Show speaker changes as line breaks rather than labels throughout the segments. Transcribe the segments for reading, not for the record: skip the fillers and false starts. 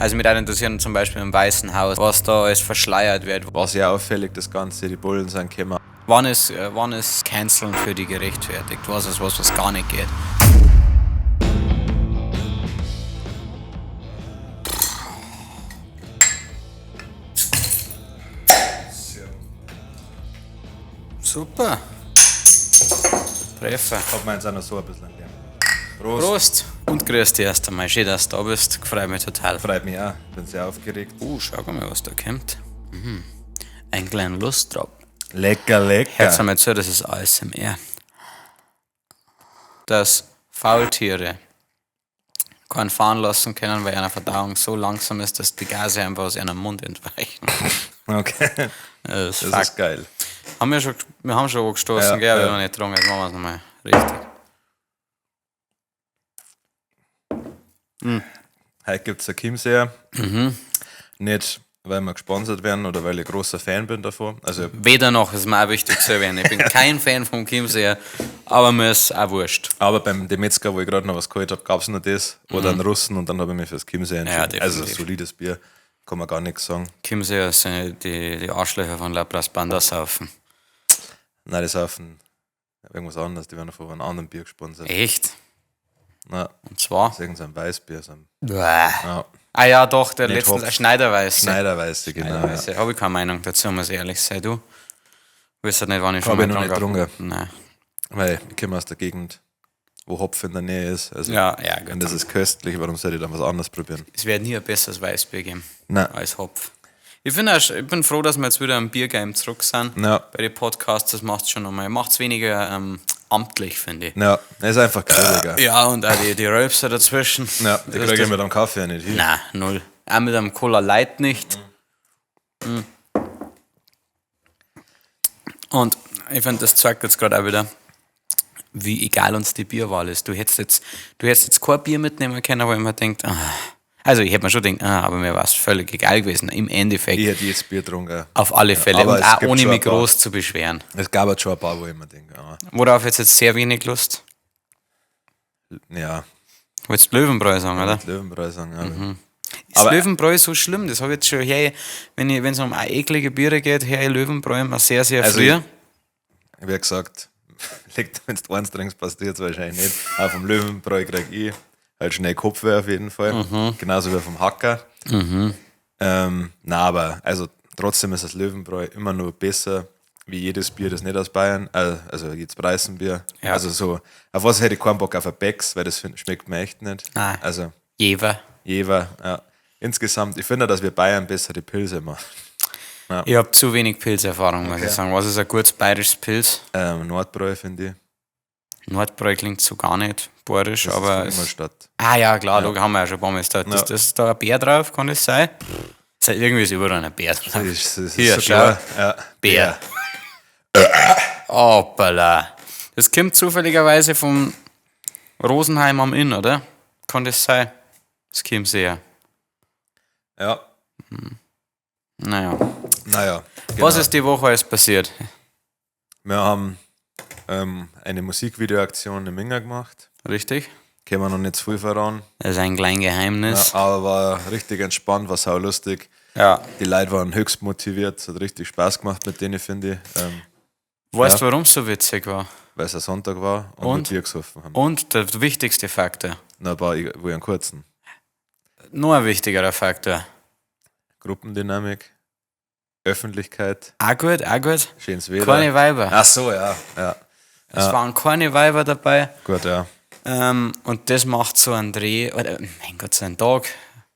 Also mit interessieren zum Beispiel im Weißen Haus, was da alles verschleiert wird.
War sehr auffällig, das Ganze. Die Bullen sind gekommen.
Wann ist Canceln für die gerechtfertigt? Was ist was, was gar nicht geht? Super. Treffer.
Hat man jetzt auch noch so ein bisschen lernen. Prost.
Prost und grüß dich erst einmal. Schön, dass du da bist. Freut mich total.
Freut mich auch. Bin sehr aufgeregt.
Schau mal, was da kommt. Ein kleiner Lustdrop.
Lecker, lecker.
Hört's einmal zu, das ist ASMR. Dass Faultiere keinen fahren lassen können, weil eine Verdauung so langsam ist, dass die Gase einfach aus ihrem Mund entweichen.
Okay.
Das ist
Das
Fakt.
ist geil.
Haben wir schon, wir haben schon angestoßen,
Ja,
gell? Aber
ja.
wir haben nicht getrunken, jetzt machen wir es nochmal richtig.
Heute gibt es ein Chiemseer.
Mhm.
Nicht, weil wir gesponsert werden oder weil ich großer Fan bin davon. Also,
Weder noch, ist mir auch wichtig zu erwähnen. Ich bin kein Fan vom Chiemseer, aber mir ist auch wurscht.
aber beim dem Metzger, wo ich gerade noch was geholt habe, gab es nur das oder einen Russen und dann habe ich mich fürs Chiemseer
Mhm. Ja,
entschieden. Also,
definitiv.
solides Bier, kann man gar nichts sagen.
Chiemseer sind die Arschlöcher von La Banda saufen.
Nein, das saufen irgendwas anderes. Die werden von einem anderen Bier gesponsert.
Echt?
Nein,
Und zwar?
das ist irgendein Weißbier. So ein,
Bäh.
ja,
Ah ja, doch, der
Nicht
letzte
Hopf.
Schneiderweiße.
Schneiderweiße, genau. Ja.
Schneiderweiße. Habe ich keine Meinung dazu, muss ich ehrlich sein. Du weißt halt nicht, wann ich schon
Hab
mal
ich noch nicht
getrunken hab. Nein.
Weil ich komme aus der Gegend, wo Hopfen in der Nähe ist. Also,
Ja, ja, gut.
Und das ist köstlich, warum soll ich dann was anderes probieren?
Es wird nie ein besseres Weißbier geben
Nein.
als Hopf. Ich, find auch, ich bin froh, dass wir jetzt wieder am Biergame zurück sind.
Ja.
Bei den Podcasts, das macht schon nochmal. Macht es weniger amtlich, finde ich.
Ja, das ist einfach gruseliger.
Ja, und auch die Rülpser dazwischen.
Ja, die
Das-
kriege ich
das-
mit einem Kaffee ja nicht hin.
Nein, null. Auch mit einem Cola Light nicht. Mhm. Und ich finde, das zeigt jetzt gerade auch wieder, wie egal uns die Bierwahl ist. Du hättest jetzt kein Bier mitnehmen können, wo ich mir denkt, ah. Also ich hätte mir schon gedacht, ah, aber mir war es völlig egal gewesen. Im Endeffekt.
Ich hätte jedes Bier getrunken.
Auf alle Fälle.
aber
Und
es
auch
gibt
ohne
schon
mich
ein paar.
groß zu beschweren.
Es gab halt schon ein paar, wo ich mir denke, ah,
Worauf jetzt sehr wenig Lust?
ja,
Wolltest du Löwenbräu sagen, oder?
Löwenbräu sagen. Ja.
Ist
Aber-
Löwenbräu so schlimm? Das habe ich jetzt schon, hey, wenn es um auch eklige Biere geht, her Löwenbräu immer sehr, sehr
Also
früh.
Ich, wie gesagt, liegt, wenn du eins trinkst, passt dir jetzt wahrscheinlich nicht. Aber vom Löwenbräu krieg ich halt schnell Kopfweh auf jeden Fall. Genauso wie vom Hacker. Na, aber also trotzdem ist das Löwenbräu immer nur besser wie jedes Bier, das nicht aus Bayern, also jedes Preisenbier.
Ja.
Also so, auf was hätte ich keinen Bock auf ein Becks, weil das schmeckt mir echt nicht.
Nein.
Also
Jever.
Jever, ja. Insgesamt, ich finde, dass wir Bayern bessere Pilze machen.
Ich habe zu wenig Pilzerfahrung, muss ich sagen. Was ist ein gutes bayerisches Pilz?
Nordbräu, finde ich.
Nordbräu klingt so gar nicht bayerisch,
Das
aber.
ist von
Es,
Ingolstadt.
ah ja, klar, da haben wir ja schon ein paar Mal gesagt.
Ja.
Ist das da ein Bär drauf? Kann das sein? Ist ja, irgendwie ist überall ein Bär drauf.
Das ist, das ist
Hier,
so
schau.
klar. Ja.
Bär. Hoppala. Das kommt zufälligerweise vom Rosenheim am Inn, oder? Kann das sein? Das kommt sehr.
Ja,
Naja.
naja. Genau.
Was ist die Woche alles passiert?
Wir haben eine Musikvideoaktion im Minga gemacht.
Richtig?
Können wir noch nicht zu viel verraten.
Das ist ein kleines Geheimnis.
Ja, aber war richtig entspannt, war saulustig.
Ja.
Die Leute waren höchst motiviert, es hat richtig Spaß gemacht mit denen, finde ich.
Weißt du,
Ja.
warum es so witzig war?
Weil es ein Sonntag war und,
Und?
wir Bier gesoffen haben.
Und der wichtigste Faktor,
Na, ein paar, wo ich einen kurzen.
noch ein wichtigerer Faktor.
Gruppendynamik, Öffentlichkeit,
Auch gut, auch gut.
schönes Wetter.
Keine Weiber.
Ach so, ja. Ja,
Es waren keine Weiber dabei.
gut, ja.
Und das macht so einen Dreh, oder mein Gott, so einen Tag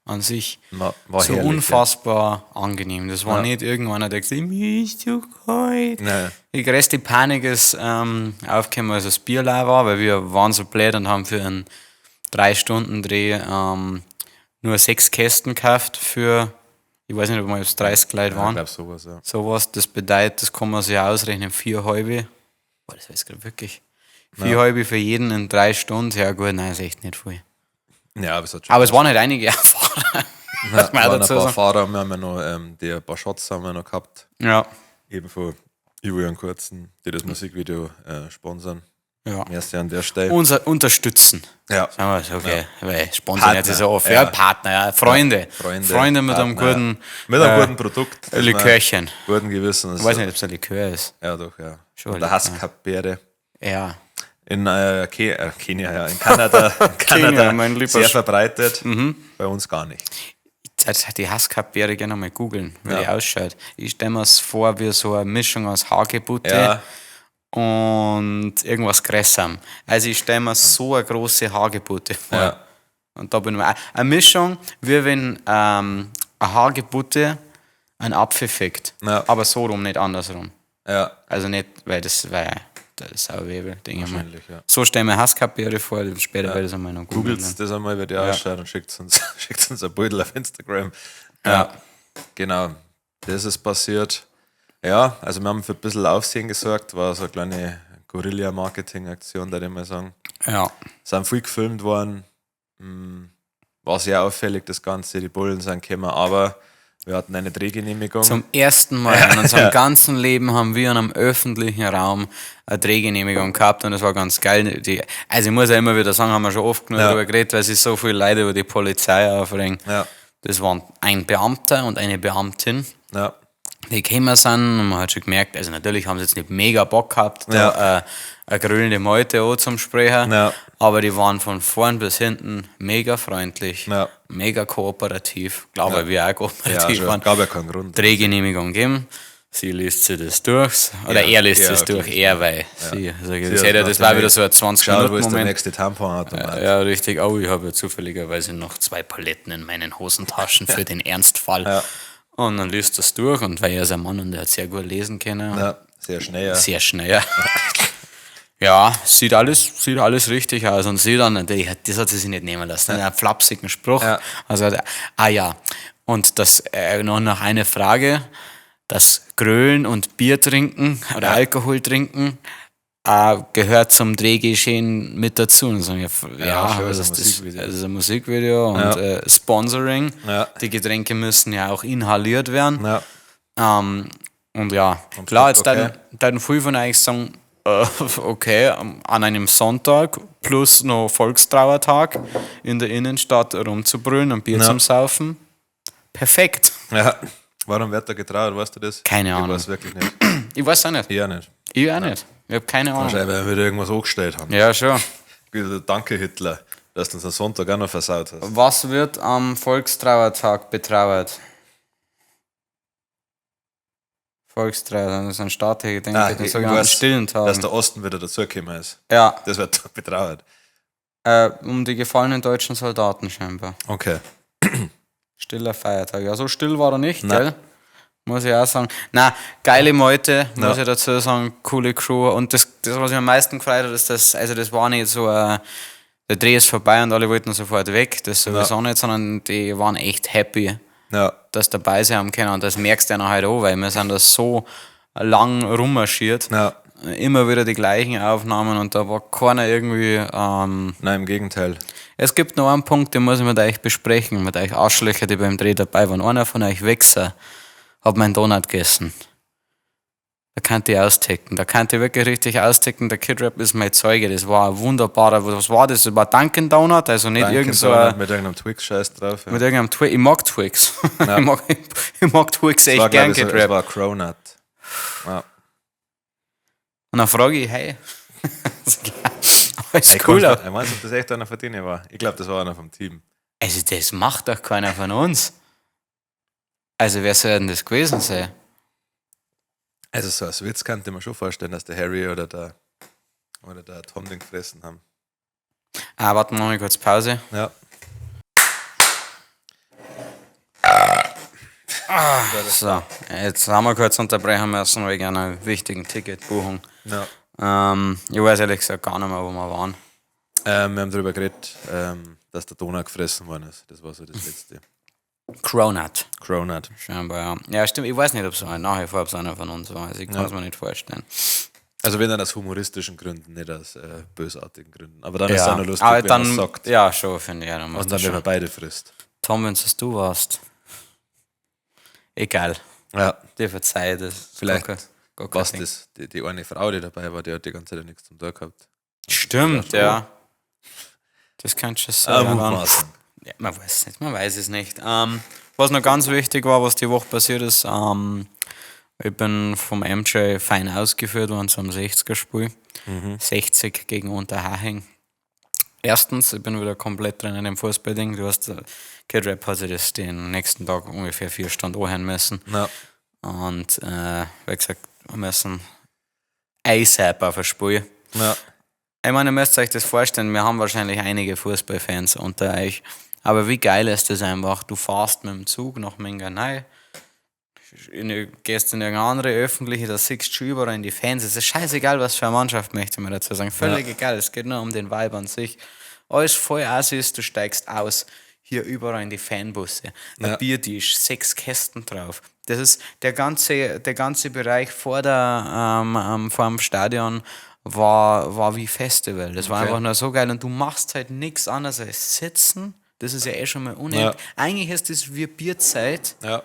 an sich
Na, war
so
herrlich,
unfassbar angenehm. Das war
Ja.
nicht irgendwann, der gesagt hat, mir ist zu kalt.
Nein.
Die größte Panik ist aufgekommen, als das Bier leer war, weil wir waren so blöd und haben für einen 3-Stunden-Dreh nur 6 Kästen gekauft für, ich weiß nicht, ob wir jetzt 30 Leute
Ja, ich
waren.
glaube sowas, ja.
Sowas, das bedeutet, das kann man sich ausrechnen, 4 halbe. Boah, das weiß ich gerade wirklich. 4 halbe für jeden in 3 Stunden. Ja gut, nein, ist echt nicht viel.
Ja, aber es hat schon
Aber es waren halt einige Fahrer.
Ja,
muss man auch
waren ein
dazu
paar
sagen.
Fahrer, wir haben ja noch die ein paar Shots haben wir noch gehabt,
Ja.
eben von Ivo und Kurzen, die das Musikvideo sponsern.
Ja.
Merci an der Stelle.
Unser unterstützen.
Ja.
Sagen wir so, okay. Weil Sponsoren
Partner.
jetzt so oft. Ja,
Ja.
Partner, ja. Freunde.
Freunde,
Freunde mit einem
Partner.
guten
Mit einem
äh,
guten Produkt. das man
Likörchen.
Guten Gewissen.
Ich weiß nicht, ob es ein Likör ist.
Ja, doch, ja.
Schon
Und der
ein
Haskap-Beere.
Ja.
In Kenia, ja, in Kanada, in Kanada
Kenia, mein lieber
sehr
Sch- Mhm.
verbreitet, bei uns gar nicht.
Jetzt die Haskap-Beere gerne mal googeln, wie
Ja.
die ausschaut. Ich stelle mir es vor wie so eine Mischung aus Hagebutte
Ja.
und irgendwas Gräsam. Also ich stelle mir so eine große Hagebutte vor.
Ja.
Und da bin ich mir auch- eine Mischung, wie wenn eine Hagebutte einen Apfel fickt.
Ja.
Aber so rum, nicht andersrum.
Ja,
Also nicht, weil das weil das ist auch Webel, denke ich mal.
wahrscheinlich, ja.
So stellen wir Haskap-Beere vor, später werde ich es einmal noch googeln.
Googelt das einmal, wie die ausschaut und schickt uns, schickt uns ein Beutel auf Instagram.
Ja.
Genau, das ist passiert. Ja, also wir haben für ein bisschen Aufsehen gesorgt, war so eine kleine Guerilla-Marketing-Aktion, da ich mal sagen.
Ja.
Sind viel gefilmt worden, war sehr auffällig das Ganze, die Bullen sind gekommen, aber wir hatten eine Drehgenehmigung.
Zum ersten Mal in unserem ganzen Leben haben wir in einem öffentlichen Raum eine Drehgenehmigung gehabt und das war ganz geil. Also ich muss ja immer wieder sagen, haben wir schon oft genug
Ja.
darüber geredet, weil sich so viele Leute über die Polizei aufregen.
Ja.
Das waren ein Beamter und eine Beamtin,
Ja,
die gekommen sind und man hat schon gemerkt, also natürlich haben sie jetzt nicht mega Bock gehabt, da eine grölende Meute auch zum Sprechen,
Ja.
aber die waren von vorn bis hinten mega freundlich,
Ja.
mega kooperativ, glaube weil wir auch
ja
kooperativ
schon,
waren.
gab ja keinen Grund.
Drehgenehmigung geben. Sie liest sich das durch. Oder
Ja,
er liest
er
es durch, er, weil sie. Also, das,
hat
hätte,
nach
das
dem
war wieder so ein
Schaut, wo ist der
20-Minuten-Moment.
nächste Tamponautomat?
Ja, richtig. Oh, ich habe ja zufälligerweise noch 2 Paletten in meinen Hosentaschen für den Ernstfall.
Ja.
Und dann liest das durch und weil er ist ein Mann und er hat sehr gut lesen können.
Ja, sehr schnell, ja.
Sehr schnell, ja. Ja, sieht alles richtig aus. Und sie dann, natürlich, das hat sie sich nicht nehmen lassen. Einen flapsigen Spruch.
Ja.
Also, ah ja. Und das noch eine Frage: Das Grölen und Bier trinken oder Alkohol trinken gehört zum Drehgeschehen mit dazu. Und sagen, ja, ja,
schon,
aber
ist
das,
ein
das,
Musikvideo.
das ist ein Musikvideo und
Ja.
Sponsoring.
Ja.
Die Getränke müssen ja auch inhaliert werden.
Ja.
Und ja, klar, jetzt
okay.
dann viel von euch sagen, okay, an einem Sonntag plus noch Volkstrauertag in der Innenstadt rumzubrüllen und Bier
Ja.
zum Saufen. Perfekt.
Ja. Warum wird da getraut, weißt du das?
Keine Ahnung.
Ich weiß wirklich nicht.
Ich weiß auch nicht.
Ich auch nicht.
Ich auch nicht. Ich habe keine Ahnung.
Wahrscheinlich, weil wir wieder irgendwas angestellt haben.
Ja, schon.
Gut, Danke, Hitler, dass du uns am Sonntag auch noch versaut hast.
Was wird am Volkstrauertag betrauert? Volkstrauertag, das ist ein staatlicher Gedenktag,
Ah,
den
ich
sogenannten
weiß,
stillen Tagen.
Dass der Osten wieder dazugekommen ist.
Ja,
Das wird betrauert.
um die gefallenen deutschen Soldaten scheinbar.
Okay.
Stiller Feiertag. Ja, so still war er nicht,
Nein.
gell? Muss ich auch sagen. Na, geile Meute, muss
Ja.
ich dazu sagen, coole Crew. Und das, was mich am meisten gefreut hat, ist, dass, also das war nicht so, der Dreh ist vorbei und alle wollten sofort weg, das sowieso nicht, sondern die waren echt happy,
Ja.
dass dabei sein haben können. Und das merkst du ja noch halt auch, weil wir sind da so lang rummarschiert.
Ja.
Immer wieder die gleichen Aufnahmen und da war keiner irgendwie,
Nein, im Gegenteil.
es gibt noch einen Punkt, den muss ich mit euch besprechen, mit euch Arschlöcher, die beim Dreh dabei waren. Einer von euch Wichser hat meinen Donut gegessen. Da kann ich austicken. Da kann ich wirklich richtig austicken. Der Kid Rap ist mein Zeuge. Das war ein wunderbarer, was war das? Das war Dunkin' Donut, also nicht
Dunkin'
irgend so
Donut
ein,
mit irgendeinem Twix-Scheiß drauf. Ja.
mit irgendeinem Twix. Ich mag Twix. Ich mag Twix
Es
echt
war, glaub
gern,
ich, so,
Kid
es
Rap.
war Cronut. Ja.
Und dann frage ich, hey. Aber ist
Ey,
cool.
kannst du- Ich weiß nicht, ob das echt einer von denen war. Ich glaube, das war einer vom Team.
Also, das macht doch keiner von uns. Also, wer soll denn das gewesen sein?
Also so als Witz könnte man schon vorstellen, dass der Harry oder der Tom den gefressen haben.
Ah, warten wir mal kurz Pause.
Ja.
So, jetzt haben wir kurz unterbrechen müssen wegen einer wichtigen Ticketbuchung.
Ja.
Ich weiß ehrlich gesagt gar nicht mehr, wo wir waren.
Wir haben darüber geredet, dass der Donut gefressen worden ist. Das war so das Letzte.
Cronut,
Cronut.
scheinbar, ja. Ja, stimmt. Ich weiß nicht, ob es nach wie vor ob's einer von uns war. Also ich kann es mir nicht vorstellen.
Also wenn dann aus humoristischen Gründen, nicht aus bösartigen Gründen. Aber dann ist es
Ja,
auch noch lustig,
aber
wenn
dann,
man sagt.
ja, schon, finde ich. Ja, dann muss
Und dann,
das
wenn
schon.
man beide frisst.
Tom, wenn es du warst. Egal.
Ja.
Dir verzeih das.
Vielleicht
Gar kein
Was
Ding.
das, die eine Frau, die dabei war, die hat die ganze Zeit nichts zum Tun gehabt.
Stimmt, ja. Das kann schon sein.
Ah,
ja, dann-
Mutmaßung.
Ja, man weiß es nicht, man weiß es nicht. Was noch ganz wichtig war, was die Woche passiert ist, ich bin vom MJ fein ausgeführt worden zum 60er-Spiel. 60 gegen Unterhaching. Erstens, ich bin wieder komplett drin in dem Fußballding. Du hast, Kid Rap hat sich das den nächsten Tag ungefähr 4 Stunden anhören müssen.
Ja.
Und wie gesagt, wir müssen ASAP auf ein Spiel.
Ja.
Ich meine, ihr müsst euch das vorstellen, wir haben wahrscheinlich einige Fußballfans unter euch. Aber wie geil ist das einfach? Du fährst mit dem Zug nach Menganei, gehst in irgendeine andere öffentliche, da siehst du schon überall in die Fans. Es ist scheißegal, was für eine Mannschaft, möchte ich mir dazu sagen. Völlig egal, es geht nur um den Vibe an sich. Alles voll Assis, du steigst aus, hier überall in die Fanbusse. Ein
Ja.
Biertisch, 6 Kästen drauf. Das ist der ganze Bereich vor dem Stadion war wie Festival. Das war
Okay.
einfach nur so geil und du machst halt nichts anderes als sitzen. Das ist ja eh schon mal unendlich.
Ja.
Eigentlich ist das wie Bierzeit.
Ja.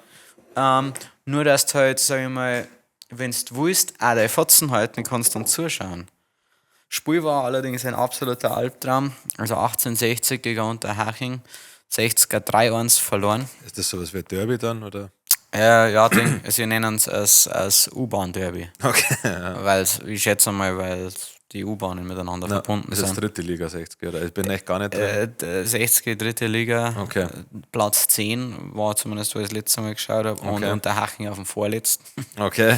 Nur, dass du halt, sag ich mal, wenn du willst, auch deine Fotzen halten kannst und zuschauen. Spiel war allerdings ein absoluter Albtraum. Also 1860 gegen Unterhaching, 60er 3-1 verloren.
Ist das sowas wie Derby dann, oder?
Ja, Ding, sie nennen es als U-Bahn-Derby.
Okay. Ja.
Weil's, ich schätze mal, weil die U-Bahnen miteinander verbunden
Das ist
sind.
dritte Liga 60, oder? Ich bin echt gar nicht drin.
60 dritte Liga,
Okay.
Platz 10 war zumindest, wo ich das letzte Mal geschaut habe, und
Okay.
Unterhaching auf dem vorletzten.
Okay.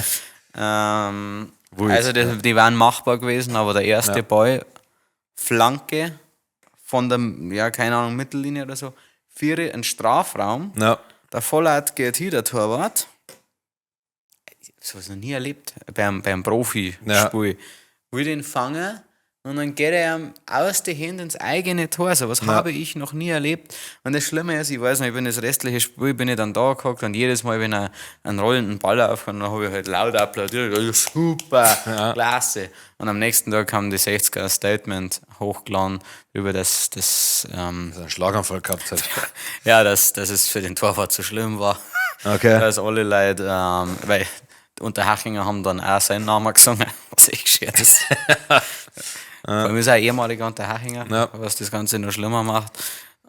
Ähm,
Wild,
also die waren machbar gewesen, aber der erste
Ja.
Ball, Flanke von der, ja, keine Ahnung, Mittellinie oder so, Viere in Strafraum,
Ja.
der Vollert geht hier, der Torwart. So was noch nie erlebt beim Profi-Spiel. Will den fangen und dann geht er ihm aus den Händen ins eigene Tor. So was habe ich noch nie erlebt. Und das Schlimme ist, ich weiß noch, ich bin das restliche Spiel, bin ich dann da gehockt und jedes Mal, wenn er einen rollenden Ball aufkommt, dann habe ich halt laut applaudiert. Ja, super, klasse. Und am nächsten Tag haben die 60er ein Statement hochgeladen über das
Dass er einen Schlaganfall gehabt hat.
ja, dass es für den Torwart so schlimm war.
Okay.
Dass alle Leute, weil die Unterhachinger haben dann auch seinen Namen gesungen, was echt geschert ist. Vor allem ist er ein ehemaliger Unterhachinger,
Ja.
was das Ganze noch schlimmer macht.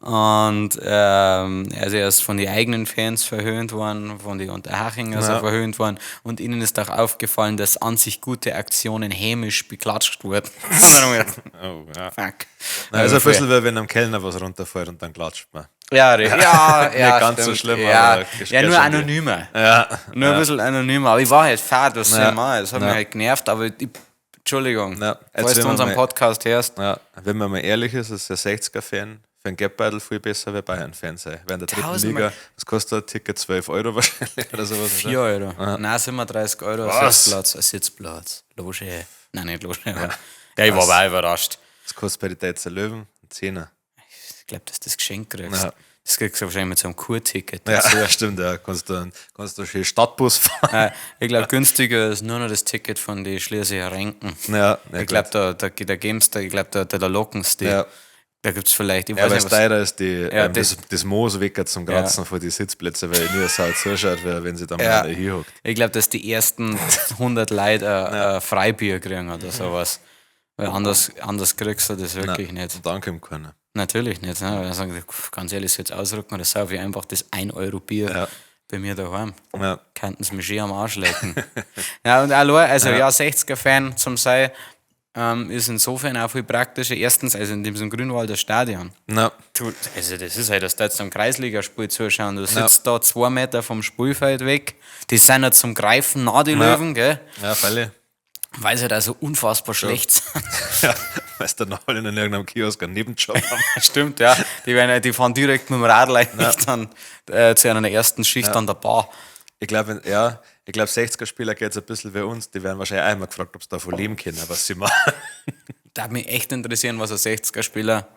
Und also er ist von den eigenen Fans verhöhnt worden, von den Unterhachinger so
Ja.
verhöhnt worden. Und ihnen ist auch aufgefallen, dass an sich gute Aktionen hämisch beklatscht wurden. Und dann haben wir gedacht,
Oh, ja.
fuck.
Also ein bisschen, wie wenn am Kellner was runterfällt und dann klatscht man.
Ja, ja, ja,
Nicht ganz so
stimmt.
schlimm,
ja.
aber
Ja, nur
schon
anonymer.
Ja.
Nur ein bisschen anonymer. Aber ich war halt fad, was soll
Ja.
ich machen? Das hat
Ja.
mich halt genervt, aber ich, Entschuldigung,
Ja. Jetzt
falls
wenn
du
wir
unseren
mal-
Podcast hörst,
Ja, wenn man mal ehrlich ist, ist der 60er-Fan für einen Geldbeutel viel besser wie Bayern-Fan sein. Während der dritten
Tausendmal.
Liga, was kostet ein Ticket? 12 Euro wahrscheinlich oder sowas.
4 Euro. Nein, 37 Euro ein
Was?
Sitzplatz. Ein Sitzplatz. Loge. Nein, nicht Loge. Aber. Ja, ich war aber auch überrascht.
Das kostet bei den Deutzer Löwen ein Zehner.
Ich glaube, dass du das Geschenk kriegst.
Ja.
Das kriegst du wahrscheinlich mit so einem Kurticket
Ja,
dazu.
stimmt, ja. Kannst du schön Stadtbus fahren.
Ich glaube, günstiger ist nur noch das Ticket von den Schlierseer Ränken.
Ja, ja,
Ich glaube, da geben's da, ich glaube, da locken's die.
Ja.
Da gibt es vielleicht, ich
Ja,
weiß
weil
nicht,
es
was,
teurer ist, die,
Ja,
das Moos weg zum Kratzen vor die Sitzplätze, weil nie eine Sau zuschaut, weil wenn sie dann
Ja.
mal hinhockt.
Ich glaube, dass die ersten 100 Leute ein Freibier kriegen oder sowas. Weil anders kriegst du das wirklich nicht.
Und dann kommt keiner.
Natürlich nicht. Ne? Weil dann sagen die, "Pff, ganz ehrlich, soll jetzt ausrücken oder sauf ich einfach das 1 Euro Bier
Ja.
bei mir daheim.
Ja.
Könnten sie mich schön am Arsch lecken. Ja, und allein, also ja, 60er-Fan zum sein, ist insofern auch viel praktischer. Erstens, also in diesem Grünwalder Stadion.
Na,
Du, also das ist halt, dass du jetzt am Kreisligaspiel zuschauen. Du sitzt da 2 Meter vom Spielfeld weg. Die sind ja zum Greifen nah, die Löwen, gell?
ja, freilich.
Weil sie halt also unfassbar schlecht sind.
Ja, weil sie dann noch alle in irgendeinem Kiosk einen Nebenjob haben.
Stimmt, ja. Die fahren direkt mit dem Radl eigentlich dann zu einer ersten Schicht an der Bar.
Ich glaube, ja, ich glaube, 60er-Spieler geht es ein bisschen wie uns. Die werden wahrscheinlich auch immer gefragt, ob sie davon leben können, was sie machen.
Da würde mich echt interessieren, was ein 60er-Spieler.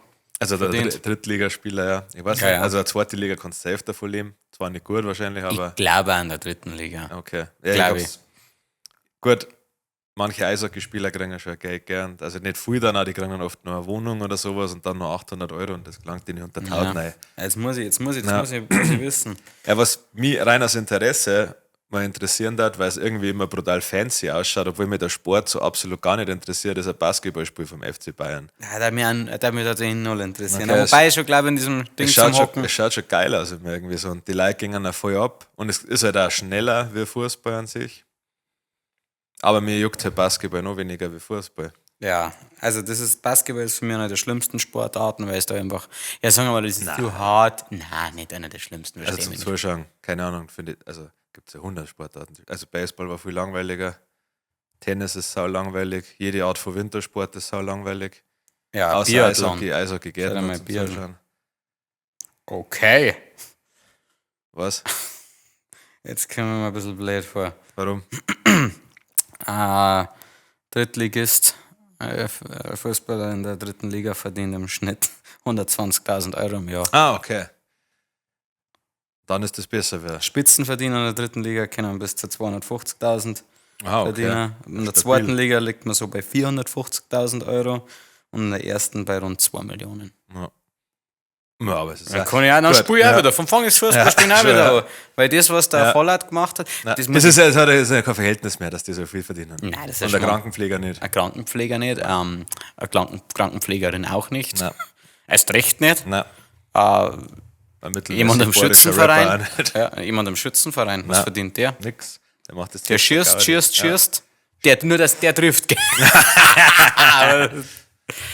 Also der
Verdient.
Drittligaspieler, ja. Ich weiß
Ja,
nicht.
ja.
Also eine zweite Liga kannst du safe davon leben. Zwar nicht gut wahrscheinlich, aber
Ich glaube auch in der dritten Liga.
okay. Ja,
Glaub
glaub's. Gut, manche Eishockeyspieler kriegen ja schon Geld, gell? Und also nicht viel dann auch, die kriegen dann oft nur eine Wohnung oder sowas und dann nur 800 Euro und das gelangt ihnen unter die Haut
Ja.
rein.
Jetzt muss ich, jetzt muss ich, jetzt
Ja.
muss ich, muss ich wissen.
Ja, was mich rein aus Interesse, mal interessieren hat, weil es irgendwie immer brutal fancy ausschaut, obwohl mir der Sport so absolut gar nicht interessiert, ist ein Basketballspiel vom FC Bayern.
Ja, da mich tatsächlich null interessieren.
Okay,
Wobei ich schon glaube, in diesem Ding
Es
zum
schaut, schon,
Hocken.
es schaut schon geil aus immer irgendwie so. Und die Leute gingen da voll ab. Und es ist halt auch schneller wie Fußball an sich. Aber mir juckt halt Basketball noch weniger wie Fußball.
Ja, also das ist, Basketball ist für mich einer der schlimmsten Sportarten, weil es da einfach, ja, sagen wir mal, das ist zu hart. Nein, nicht einer der schlimmsten,
Also
verstehe
zum
mich nicht.
Zuschauen, keine Ahnung, finde ich, also gibt es ja 100 Sportarten. Also Baseball war viel langweiliger, Tennis ist sau langweilig, jede Art von Wintersport ist sau langweilig.
Ja,
Außer
Biathlon.
Eishockey, Eishockey geht
Sag
noch
einmal
zum
Biathlon.
Zuschauen.
Okay.
Was?
Jetzt kommen wir mal ein bisschen blöd vor.
Warum?
Drittligist, Fußballer in der dritten Liga verdient im Schnitt 120.000 Euro im Jahr.
Ah, okay. Dann ist das besser. Wer.
Spitzenverdiener in der dritten Liga können bis zu 250.000
Ah, okay.
verdienen. In der
Stabil.
zweiten Liga liegt man so bei 450.000 Euro und in der ersten bei rund 2 Millionen.
Ja. Ja, aber es ist
Dann
auch-
kann ich auch noch
Gut,
spielen
ja.
auch wieder. Vom Fang ist Fußball spielen auch
schon,
wieder
ja.
an. Weil das, was der
Ja.
Vollert gemacht hat,
Nein,
das
das,
muss
ist ja, das hat ja das ist ja kein Verhältnis mehr, dass die so viel verdienen.
Nein, das ist
Und der
schon-
Krankenpfleger nicht.
ein Krankenpfleger nicht, eine Krankenpflegerin auch nicht.
Nein.
Erst recht nicht.
Nein. Ein mittelmäßig
Jemand im
bayerischer Rapper
Schützenverein.
auch nicht.
Ja, jemand im Schützenverein. Was
Nein.
verdient der?
Nix. Der macht das
Der
Zeug
schießt,
gar
schießt,
nicht.
schießt. Der, nur, dass der trifft.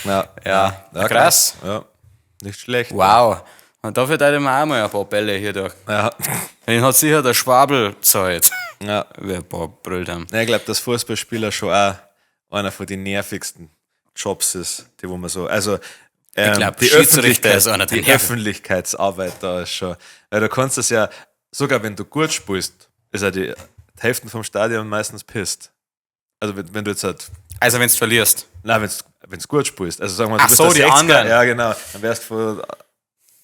Ja. Ja.
Ja. Krass.
Ja. Nicht schlecht.
Wow. Und dafür tät ich mir auch mal ein paar Bälle hier durch.
Ja.
Den hat sicher der Schwabel gezahlt.
Ja.
Wir ein paar brüllt haben.
Ja, ich glaube, dass Fußballspieler schon auch einer von den nervigsten Jobs ist, die wo man so, also
glaub,
die,
Schiedsrichter
Öffentlichkeit,
ist einer der
die
nervigsten.
Öffentlichkeitsarbeit da ist schon, weil du kannst es ja, sogar wenn du gut spielst, ist ja die Hälfte vom Stadion meistens pisst. Also wenn du jetzt halt,
Also, wenn du verlierst.
nein, wenn du gut spielst, also sagen wir, du
Ach
bist
so,
der
die
60er,
anderen.
ja genau, dann wärst du von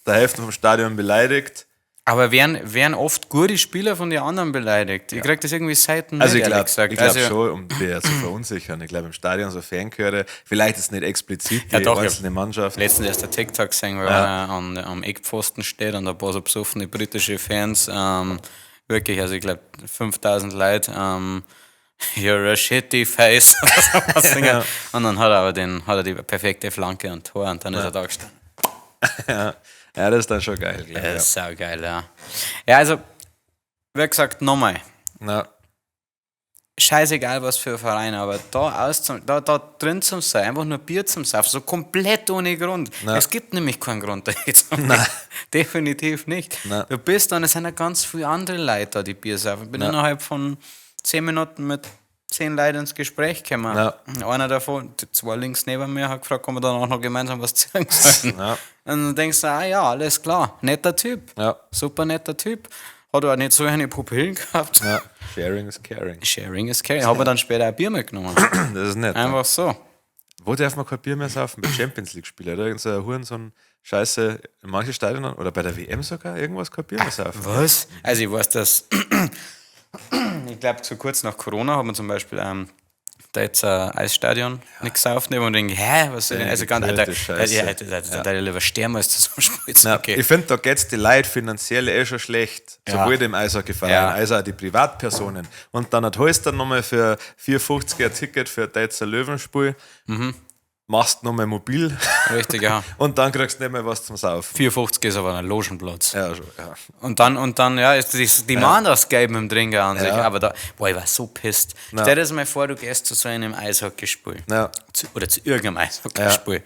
der Hälfte vom Stadion beleidigt.
Aber werden oft gute Spieler von den anderen beleidigt. Ich krieg das irgendwie selten
Also
mit,
ich
ehrlich
glaube
gesagt.
ich glaub
also,
schon, um die ja zu verunsichern. Ich glaube im Stadion so Fanchöre, vielleicht ist nicht explizit die
Ja, doch, ich
einzelne Mannschaft.
Letztens erst der TikTok gesehen, wo
Ja.
einer am Eckpfosten steht und ein paar so besoffene britische Fans, wirklich, also ich glaube 5000 Leute, you're a shitty face oder sowas singen.
Ja.
Und dann hat er aber hat er die perfekte Flanke und Tor und dann ist er da gestanden.
Ja. Ja, das ist dann schon geil, glaub
Das
ich.
ist saugeil, ja. Ja, also, wie gesagt, nochmal.
Ja.
Scheißegal was für ein Verein, aber da drin zum sein, einfach nur Bier zum Saufen, so komplett ohne Grund.
Nein.
Es gibt nämlich keinen Grund da jetzt. Definitiv nicht.
Nein.
Du bist dann, es sind ja ganz viele andere Leute da, die Bier saufen. Ich bin innerhalb von 10 Minuten mit 10 Leuten ins Gespräch gekommen.
Ja.
Einer davon, die zwei links neben mir, hat gefragt, ob wir dann auch noch gemeinsam was zeigen sollen.
Ja.
Und dann denkst du, ah ja, alles klar, netter Typ.
Ja.
Super netter Typ. Hat auch nicht so eine Pupillen gehabt.
Ja. Sharing is caring.
Sharing is caring. Habe dann später ein Bier mitgenommen.
Das ist nett. Ja.
Einfach so.
Wo darf man kein Bier mehr saufen? Bei Champions League-Spielern oder irgend so ein Hurensohn Scheiße in manchen Stadien oder bei der WM sogar irgendwas kein Bier mehr saufen.
Was? Also ich weiß, dass ich glaube, so kurz nach Corona hat man zum Beispiel da jetzt ein Eisstadion nichts aufnehmen und denke, hä, was soll denn? Also ganz,
gequälte
Alter,
Scheiße.
ja, Alter, da, da, da lieber sterben als zusammen spielen.
Na,
Okay.
Ich finde, da geht es die Leute finanziell eh schon schlecht.
Ja.
Sowohl dem Eishockeyverein
Ja.
als auch die Privatpersonen. Und dann holst du dann nochmal für 4,50 ein Ticket für ein Deutzer Löwenspiel, machst nochmal mobil
Richtig, ja.
und dann kriegst du nicht mehr was zum Saufen.
4,50 ist aber ein Logenplatz.
Ja, schon, ja.
Und dann, ja, ist die machen das Gelb mit dem Trinker an sich.
Ja.
Aber da, boah, ich war so pisst. Stell dir das mal vor, du gehst zu so einem Eishockeyspiel.
Ja.
Oder zu irgendeinem Eishockeyspiel.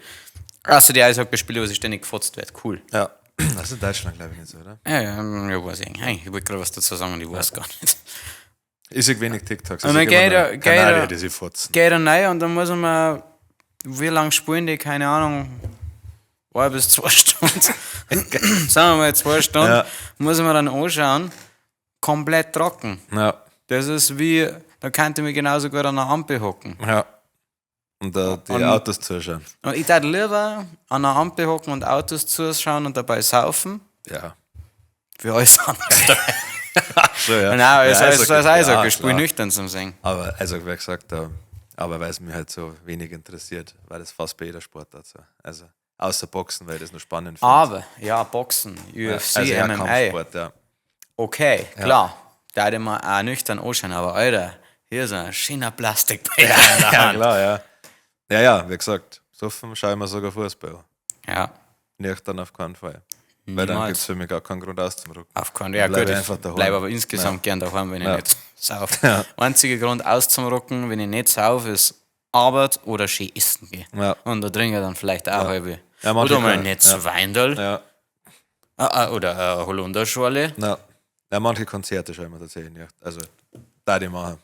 Also die Eishockeyspiele, wo sich ständig gefotzt wird. Cool.
Ja. Das ist in Deutschland, glaube ich, nicht so, oder?
Ja, ja, ja, weiß ich nicht. Ich wollte gerade was dazu sagen und ich weiß gar nicht.
Ich sehe wenig TikToks.
Und dann geht er- geht er-
Kanadier, die sich fotzen.
Geht er rein und dann muss man, wie lange spielen die? Keine Ahnung. 1 bis 2 Stunden. Sagen wir mal 2 Stunden.
Ja.
Muss man dann anschauen. Komplett trocken.
Ja.
Das ist wie, da könnte ich mich genauso gut an der Ampel hocken.
Ja. Und die
Und-
Autos zuschauen.
Und ich würde lieber an der Ampel hocken und Autos zuschauen und dabei saufen,
Ja.
wie alles andere.
Schon, ja.
Nein, als,
Ja,
als, als
ja,
Eishockey-Spiel
klar.
nüchtern zum Singen.
Aber also, wie gesagt, aber weil es mich halt so wenig interessiert, war das fast bei jeder Sportart so. Also außer Boxen, weil ich das noch spannend finde.
Aber, ja, Boxen, UFC,
also ja,
MMA.
Kampfsport, ja.
Okay, klar. Da hätte man auch nüchtern anschauen, aber Alter, hier ist ein schöner Plastikbecher in der
Ja,
Hand.
klar, ja. Ja, ja, wie gesagt, besoffen schaue ich mir sogar Fußball an.
Ja,
Nüchtern auf keinen Fall. Weil dann
Niemals.
gibt es für mich gar keinen Grund auszurücken.
Auf keinen Fall. Ja,
Bleib
gut, ich
einfach daheim.
bleib aber insgesamt gern daheim, wenn ich
Ja.
nicht sauf. Einziger Grund auszurücken, wenn ich nicht sauf, ist Arbeit oder schön essen gehen.
Ja.
Und da trinke ich dann vielleicht auch halbe.
Ja, manche
oder mal
können-
nicht
ja.
Weindel.
Ja,
Ah, ah, oder eine Holunderschorle.
ja. Ja, manche Konzerte schaue ich mir tatsächlich nicht. Also, da die machen.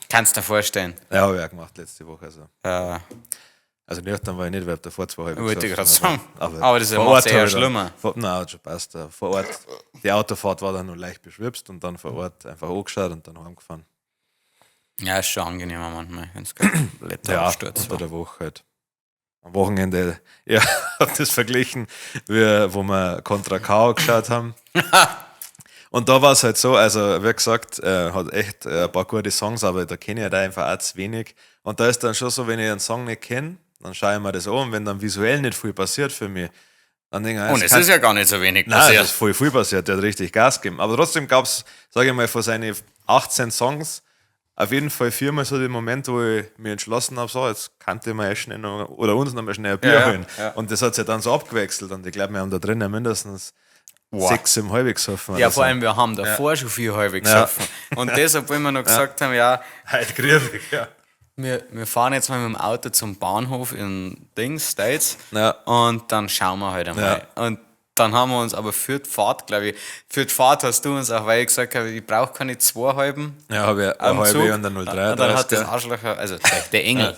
Kannst dir vorstellen.
Ja, habe ich auch gemacht letzte Woche. Also,
Äh,
also nüchtern war ich nicht, weil ich davor zwei halbe
Wollte ich
gesoffen
grad
habe.
sagen. Aber das ist ja
vor
macht's
Ort
eher
hab ich dann-
schlimmer.
Vor, nein, hat schon passt. Vor Ort, die Autofahrt war dann nur leicht beschwipst und dann vor Ort einfach angeschaut und dann heimgefahren.
ja, ist schon angenehmer manchmal, wenn es kompletter
Ja,
Absturz
unter
war.
der Woche halt. Am Wochenende, ja, hab das verglichen, wie, wo wir Contra K geschaut haben. Und da war es halt so, also wie gesagt, hat echt ein paar gute Songs, aber da kenne ich halt einfach auch zu wenig. Und da ist dann schon so, wenn ich einen Song nicht kenne, dann schaue ich mir das an und wenn dann visuell nicht viel passiert für mich, dann denke ich,
Und es ist ja gar nicht so wenig
Nein,
passiert.
es ist voll viel passiert, der hat richtig Gas gegeben. Aber trotzdem gab es, sage ich mal, von seinen 18 Songs auf jeden Fall viermal so den Moment, wo ich mich entschlossen habe, so, jetzt kannte ich mir echt schnell noch, oder uns noch mal schnell ein Bier
Ja, ja,
holen.
ja.
Und das hat sich dann so abgewechselt und ich glaube, wir haben da drinnen mindestens
Boah.
sechs im Halbe gesoffen.
Ja,
oder
vor
so.
allem, wir haben davor schon vier halbe gesoffen. Und das, obwohl wir noch gesagt haben, ja,
Heute grübig, ja.
wir fahren jetzt mal mit dem Auto zum Bahnhof in Dings, States.
Ja.
Und dann schauen wir halt einmal. Und dann haben wir uns aber für die Fahrt, glaube ich, für die Fahrt hast du uns auch, weil ich gesagt habe, ich brauche keine zwei halben.
Ja, habe ich eine
am
halbe
Zug.
und eine
Und dann hat das
0,33.
Arschloch, also der Engel,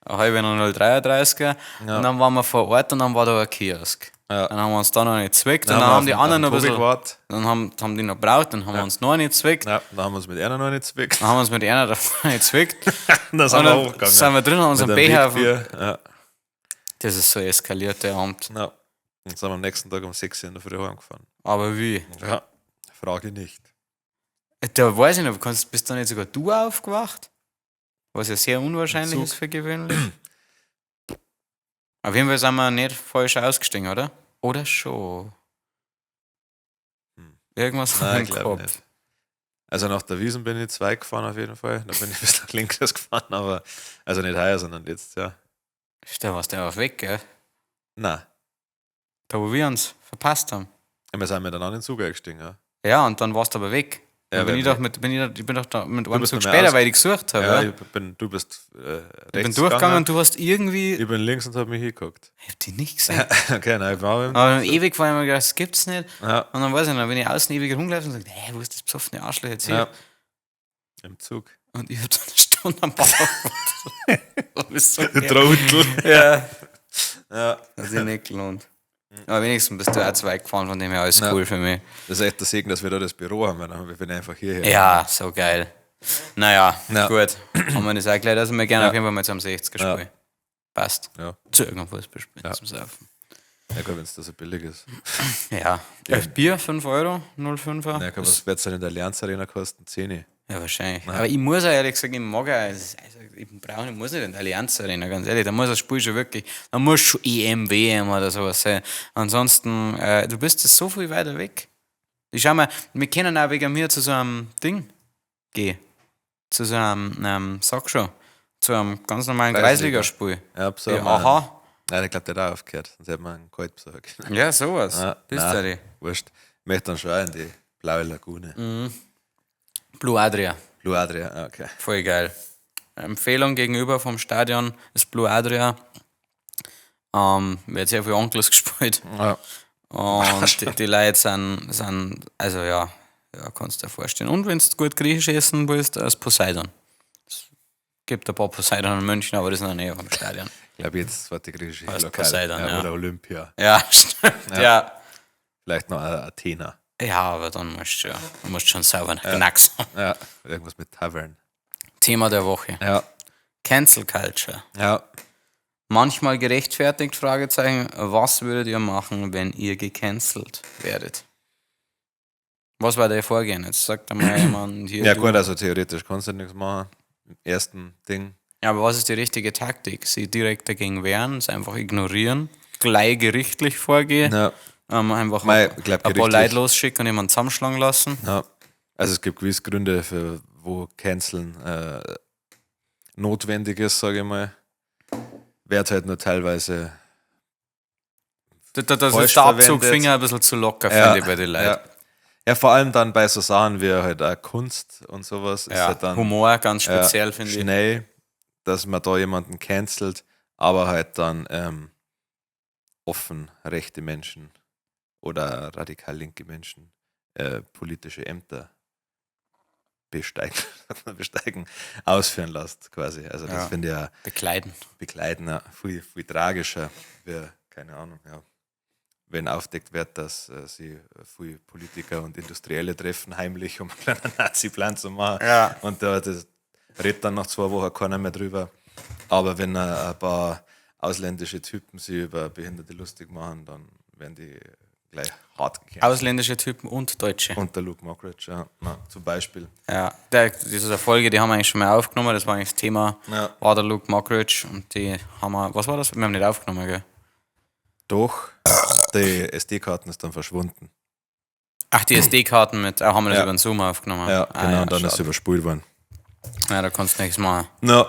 eine halbe und eine 0,33er. Und dann waren wir vor Ort und dann war da ein Kiosk.
Ja.
Dann haben wir uns da noch nicht gezwickt und
Dann
dann
haben
haben
wir
die
auf den-
anderen noch ein
auf den
bisschen.
Tobi gewartet.
Dann haben die noch gebraucht, dann haben wir uns noch nicht gezwickt.
Ja, dann haben wir uns mit einer noch nicht gezwickt.
Dann haben wir uns mit einer davon nicht gezwickt.
Dann sind
Und
wir
dann
hochgegangen.
sind wir drin und haben uns
Mit
einen
einem
Becher auf den-
Wegbier. Ja.
Das ist so eskaliert, der Abend.
Ja. Und sind wir am nächsten Tag um 6 Uhr in der Früh heimgefahren.
Aber wie?
Ja. Frage nicht.
Da weiß ich noch, bist da nicht sogar du aufgewacht? Was ja sehr unwahrscheinlich
Im Zug.
ist für gewöhnlich. Auf jeden Fall sind wir nicht falsch ausgestiegen, oder? Oder schon? Irgendwas
Hm. Nein,
im
ich glaube
Kopf.
nicht. Also nach der Wiesen bin ich zwei gefahren auf jeden Fall. Da bin ich bis nach Linkers gefahren, aber also nicht heuer, sondern letztes Jahr.
Da warst du einfach weg, gell?
Nein.
Da, wo wir uns verpasst haben.
Wir sind ja dann auch in den Zug eingestiegen, ja.
Ja, und dann warst du aber weg.
Ja,
Dann bin
weil
ich doch mit, bin ich, ich bin doch da mit einem
bist
Zug
noch mehr
später,
aus-
weil ich gesucht habe.
Ja,
Ja,
ich bin, du bist rechts
ich bin durchgegangen und du hast irgendwie.
Ich bin links und hab mich hingeguckt.
Ich hab dich nicht gesehen.
Okay, nein, ich war im,
Aber ewig war ich mir gedacht, das gibt's nicht.
ja,
Und dann weiß ich noch, dann bin ich außen ewig rumgelaufen und gesagt, hä, wo ist das besoffene Arschloch jetzt hier?
ja, im Zug.
Und ich hab dann eine Stunde am Bahnhof gewartet. Das ist so geil.
Trottel.
Ja.
Ja.
Das hat sich nicht gelohnt. Aber wenigstens bist du auch zu weit gefahren, von dem her alles
Ja.
cool für mich.
Das ist echt der Segen, dass wir da das Büro haben, weil dann bin ich einfach hierher.
Ja, so geil. Naja,
Ja.
gut. Haben wir das auch gleich, dass wir gerne auf jeden Fall mal zum 60er
Ja.
spielen. Passt.
Ja.
Zu irgendeinem Fußballspiel zum Saufen.
Ja, gut, wenn es da so billig ist.
Ja. Bier, 5 Euro, 0,5er.
Ja, gut, was wird es denn in der Allianz Arena kosten? 10.
Ja, wahrscheinlich. Aber ich muss auch ehrlich sagen, ich mag auch, also ich brauche, ich muss nicht in der Allianz Arena, ganz ehrlich. Da muss das Spiel schon wirklich, da muss schon EM, WM oder sowas sein. Ansonsten, du bist jetzt so viel weiter weg. Ich schau mal, wir können auch wegen mir zu so einem Ding gehen. Zu so einem, sag schon, zu einem ganz normalen
Kreisliga.
Kreisligaspiel.
Ja, so
Ja, aha.
Nein, ich glaube, der hat auch aufgehört. Sonst hätte man einen Kalt besuchen können.
Ja, sowas.
Ja,
Bist
nein,
du die?
Wurscht. Ich möchte dann schon auch in die blaue Lagune.
Mhm. Blue Adria.
Blue Adria, ah, okay.
Voll geil. Empfehlung gegenüber vom Stadion ist Blue Adria. Wird sehr viel Onkels gespielt.
Ja.
Und die Leute sind also ja, ja, kannst dir vorstellen. Und wenn du gut griechisch essen willst, das Poseidon. Es gibt ein paar Poseidon in München, aber das ist in der Nähe vom Stadion.
Ich glaube, jetzt war die griechische
Heißt
Lokal.
Poseidon, ja.
Oder Olympia.
Ja, stimmt. Ja. ja.
Vielleicht noch Athena.
Aber dann musst du ja, du musst schon sauber Knacks haben.
Ja, irgendwas mit Tavern.
Thema der Woche.
Ja.
Cancel Culture.
Ja.
Manchmal gerechtfertigt, Fragezeichen. Was würdet ihr machen, wenn ihr gecancelt werdet? Was war der Vorgehen? Jetzt sagt einmal jemand hier.
Ja,
du.
gut, also theoretisch kannst du nichts machen. Im ersten Ding.
Ja, aber was ist die richtige Taktik? Sie direkt dagegen wehren, es einfach ignorieren, gleich gerichtlich vorgehen,
Ja.
einfach
Mei,
ein
ich glaub,
paar
gerichtlich-
Leute losschicken und jemanden zusammenschlagen lassen.
Ja. Also es gibt gewisse Gründe, für wo Canceln notwendig ist, sage ich mal. Wird halt nur teilweise
Da
falsch
ist der Abzug
verwendet.
Finger ein bisschen zu locker, finde ich, bei den Leuten.
Ja. Ja, vor allem dann bei so Sachen wie halt auch Kunst und sowas ist
Ja,
halt dann
Humor ganz speziell,
ja,
finde ich.
schnell, dass man da jemanden cancelt, aber halt dann offen rechte Menschen oder radikal linke Menschen politische Ämter besteigen, besteigen, ausführen lässt quasi. Also das
Ja.
finde ich ja
Bekleiden.
begleiten ja, viel, viel tragischer, wie, keine Ahnung, ja. Wenn aufdeckt wird, dass sie viel Politiker und Industrielle treffen, heimlich, um einen kleinen Nazi-Plan zu machen.
Ja.
Und da das redet dann nach 2 Wochen keiner mehr drüber. Aber wenn ein paar ausländische Typen sich über Behinderte lustig machen, dann werden die gleich hart gekämpft.
Ausländische Typen und Deutsche.
Und der Luke Mockridge, ja, na, zum Beispiel.
Ja, das ist eine Folge, die haben wir eigentlich schon mal aufgenommen, das war eigentlich das Thema,
Ja.
war der Luke Mockridge und die haben wir, was war das? Wir haben nicht aufgenommen, gell?
Doch, die SD-Karten ist dann verschwunden.
Ach, die SD-Karten mit, haben wir das
Ja.
über den Zoom aufgenommen.
Ja,
Ah,
genau,
ja,
und dann ist
schade.
sie überspult worden.
Ja, da kannst du nächstes Mal.
Na,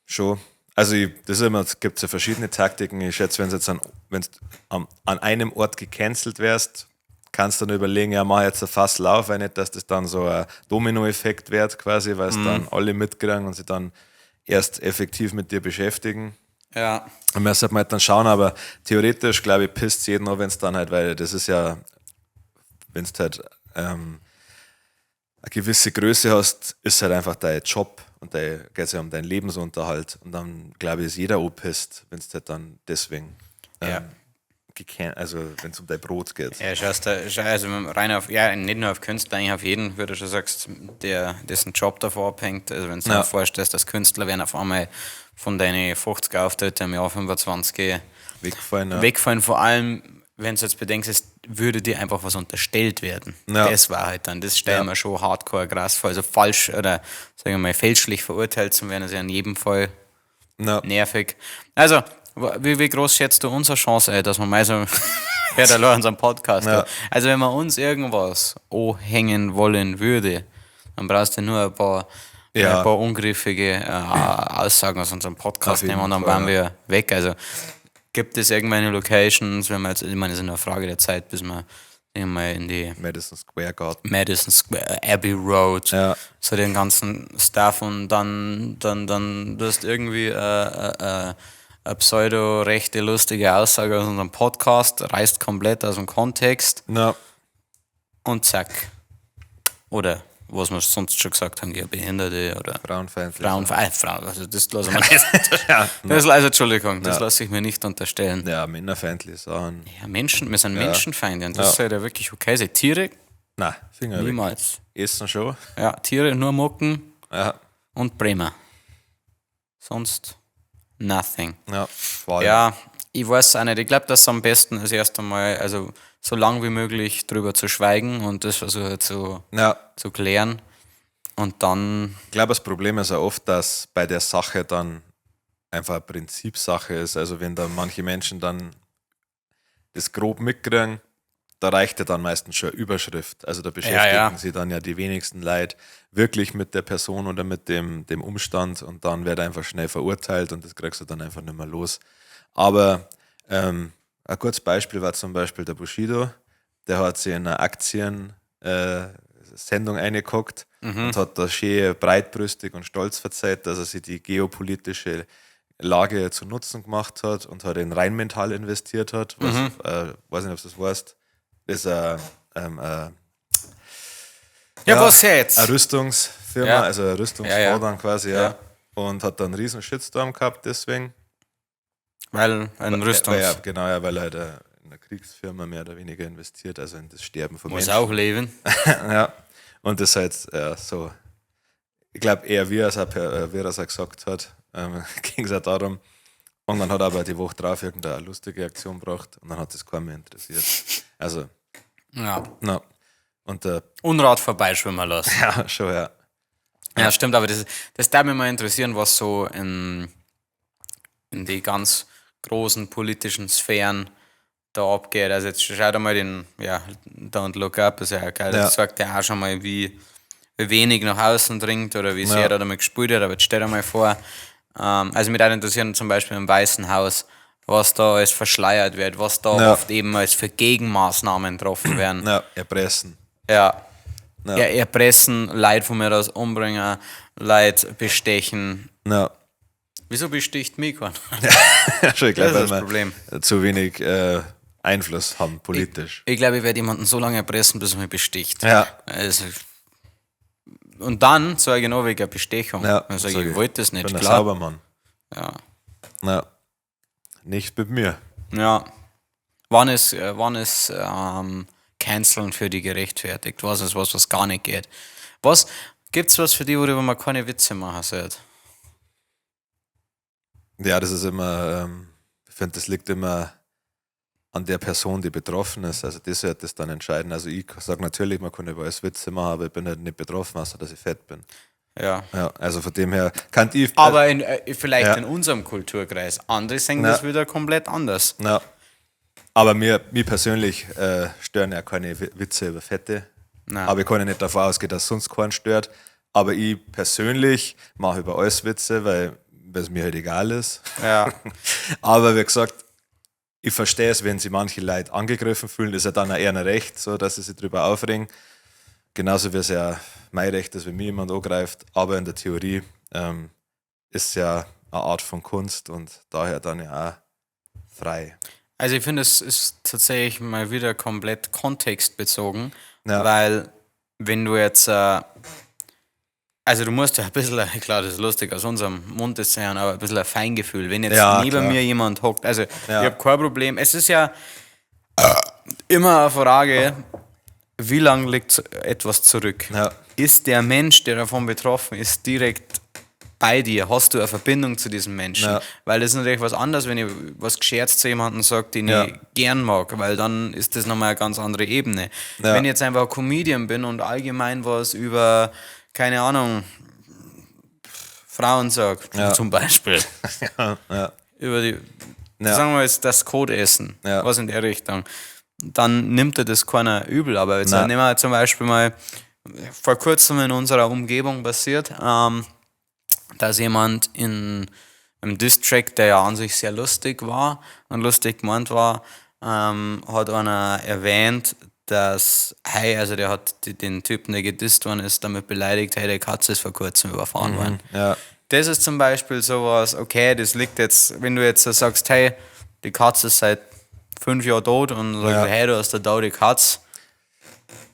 schon. Also ich, das ist immer, es gibt ja verschiedene Taktiken. Ich schätze, wenn jetzt an einem Ort gecancelt wärst, kannst du dann überlegen, ja, mach jetzt ein Fass auf, weil nicht, dass das dann so ein Dominoeffekt wird quasi, weil es dann alle mitkriegen und sie dann erst effektiv mit dir beschäftigen.
Ja.
Und man sollte halt dann schauen, aber theoretisch, glaube ich, pisst jeden an, wenn es dann halt, weil das ist ja, wenn es halt eine gewisse Größe hast, ist halt einfach dein Job und da geht es ja um deinen Lebensunterhalt. Und dann, glaube ich, ist jeder angepisst, wenn es halt dann deswegen,
Ja.
also wenn es um dein Brot geht.
Ja, schaust da, schau, also rein auf, ja, nicht nur auf Künstler, eigentlich auf jeden, wie du schon sagst, der, dessen Job davor abhängt. Also wenn du
Ja.
dir vorstellst, dass Künstler werden auf einmal von deinen 50 Auftritte im Jahr 25
Wegfallen, ja.
wegfallen, vor allem, wenn du jetzt bedenkst, es würde dir einfach was unterstellt werden.
Ja.
Das war halt dann, das stelle ich
Ja.
mir schon hardcore krass vor. Also falsch oder, sagen wir mal, fälschlich verurteilt zu werden, ist ja in jedem Fall
Ja.
nervig. Also, wie groß schätzt du unsere Chance ein, dass wir mal so, ja, da lau unseren Podcast.
Ja.
da. Also, wenn man uns irgendwas anhängen wollen würde, dann brauchst du nur
Ja.
ein paar ungriffige Aussagen aus unserem Podcast
Auf jeden
nehmen und dann
Fall,
waren
ja.
wir weg. Also, gibt es irgendwelche Locations, wenn wir jetzt, ich meine, es ist nur eine Frage der Zeit, bis wir mal in die
Madison Square Garden.
Madison Square, Abbey Road,
Ja.
so den ganzen Stuff und dann du hast irgendwie eine pseudo-rechte, lustige Aussage aus unserem Podcast, reißt komplett aus dem Kontext
Ja.
und zack. Oder was wir sonst schon gesagt haben, ja, Behinderte oder
Frauenfeindlich.
Frauen, Frauen, also das lassen wir nicht.
Ja.
Das, also Entschuldigung, das
Ja.
lasse ich mir nicht unterstellen.
Ja, männerfeindlich Sachen.
Ja, Menschen, wir sind Menschenfeinde und das
Ja.
soll ja wirklich okay sein. Tiere,
Nein, Finger weg.
niemals.
Essen schon.
Ja, Tiere nur Mucken
Ja,
und Bremer. Sonst nothing.
ja. Vor allem.
Ja, ich weiß auch nicht. Ich glaube, dass es am besten ist, erst einmal, also so lang wie möglich drüber zu schweigen und das versuche
Ja,
zu klären. Und dann,
ich glaube, das Problem ist ja oft, dass bei der Sache dann einfach eine Prinzipsache ist. Also wenn da manche Menschen dann das grob mitkriegen, da reicht ja dann meistens schon eine Überschrift. Also da beschäftigen
ja.
sich dann ja die wenigsten Leute wirklich mit der Person oder mit dem Umstand und dann wird einfach schnell verurteilt und das kriegst du dann einfach nicht mehr los. Aber ein gutes Beispiel war zum Beispiel der Bushido, der hat sich in einer Aktien-Sendung eingeguckt und hat da schön breitbrüstig und stolz verzeiht, dass er sich die geopolitische Lage zu Nutzen gemacht hat und hat in Rheinmetall investiert hat. Was, weiß nicht, ob du das weißt. Das ist
Ja, was jetzt?
eine Rüstungsfirma,
Ja.
also eine Rüstungsfonds
Ja, ja.
dann quasi, ja.
Ja.
Und hat dann einen riesen Shitstorm gehabt deswegen.
Weil ein Rüstungs...
Ja, genau, ja, weil er halt in eine Kriegsfirma mehr oder weniger investiert, also in das Sterben von
Muss
Menschen.
auch leben.
Ja. Und das halt so, ich glaube eher wie er es auch, wie er es auch gesagt hat, ging es auch darum. Und dann hat er aber die Woche drauf irgendeine lustige Aktion gebracht und dann hat das keinen mehr interessiert. Also,
Ja.
na. Und
Unrat vorbeischwimmen lassen.
ja, schon, ja.
Ja, stimmt, aber das darf mich mal interessieren, was so in die ganz großen politischen Sphären da abgeht. Also jetzt schau dir mal den, ja, Don't Look Up, ist ja geil.
Ja.
Das zeigt ja auch schon mal, wie wie wenig nach außen dringt oder wie sehr er damit gespielt hat, aber jetzt stell dir mal vor, also mit interessieren zum Beispiel im Weißen Haus, was da alles verschleiert wird, was da oft eben als für Gegenmaßnahmen getroffen werden.
Ja, erpressen.
Ja. Ja. Erpressen, Leute von mir aus umbringen, Leute bestechen.
Ja.
Wieso besticht mich keiner?
Ja, schon, ich glaub, das ist das Problem. Zu wenig Einfluss haben politisch.
Ich glaube, ich werde jemanden so lange erpressen, bis er mich besticht.
Ja.
Also, und dann sage ich noch wegen Bestechung.
Ja,
dann sage ich, ich wollte das nicht.
Ich bin ein Saubermann.
Ja.
Ja. Nicht mit mir.
Ja. Wann ist Canceln für die gerechtfertigt? Was ist was gar nicht geht? Was gibt's was für die, worüber man keine Witze machen sollte?
Ja, das ist immer, ich finde, das liegt immer an der Person, die betroffen ist. Also die sollte das dann entscheiden. Also ich sage natürlich, man kann über alles Witze machen, aber ich bin halt nicht betroffen, außer dass ich fett bin.
Ja.
Ja, also von dem her kann ich...
Aber vielleicht in unserem Kulturkreis. Andere sehen das wieder komplett anders.
Ja. Aber mir persönlich stören ja keine Witze über Fette.
Nein.
Aber ich kann ja nicht davon ausgehen, dass sonst keinen stört. Aber ich persönlich mache über alles Witze, weil es mir halt egal ist.
Ja.
Aber wie gesagt, ich verstehe es, wenn sich manche Leute angegriffen fühlen, ist ja dann auch eher ein Recht, so dass sie sich darüber aufregen. Genauso wie es ja mein Recht ist, wenn mich jemand angreift. Aber in der Theorie ist es ja eine Art von Kunst und daher dann ja auch frei.
Also ich finde, es ist tatsächlich mal wieder komplett kontextbezogen, weil wenn du jetzt, also du musst ja ein bisschen, klar, das ist lustig aus unserem Mund zu hören, aber ein bisschen ein Feingefühl, wenn jetzt neben mir jemand hockt, also ich habe kein Problem, es ist ja immer eine Frage, wie lange liegt etwas zurück?
Ja.
Ist der Mensch, der davon betroffen ist, direkt bei dir? Hast du eine Verbindung zu diesem Menschen?
Ja.
Weil das ist natürlich was anderes, wenn ich was gescherzt zu jemandem sage, den ich gern mag, weil dann ist das nochmal eine ganz andere Ebene.
Ja.
Wenn ich jetzt einfach ein Comedian bin und allgemein was über, keine Ahnung, Frauen sage, zum Beispiel. Über die, sagen wir jetzt das Kotessen, was in der Richtung, dann nimmt er das keiner übel. Aber jetzt nehmen wir zum Beispiel mal, vor kurzem in unserer Umgebung passiert, dass jemand in einem Diss-Track, der ja an sich sehr lustig war und lustig gemeint war, hat einer erwähnt, dass, hey, also der hat den Typen, der gedisst worden ist, damit beleidigt, hey, der Katze ist vor kurzem überfahren worden.
Ja.
Das ist zum Beispiel sowas, okay, das liegt jetzt, wenn du jetzt so sagst, hey, die Katze ist seit 5 Jahren tot und sagst, hey, du hast eine tote Katze,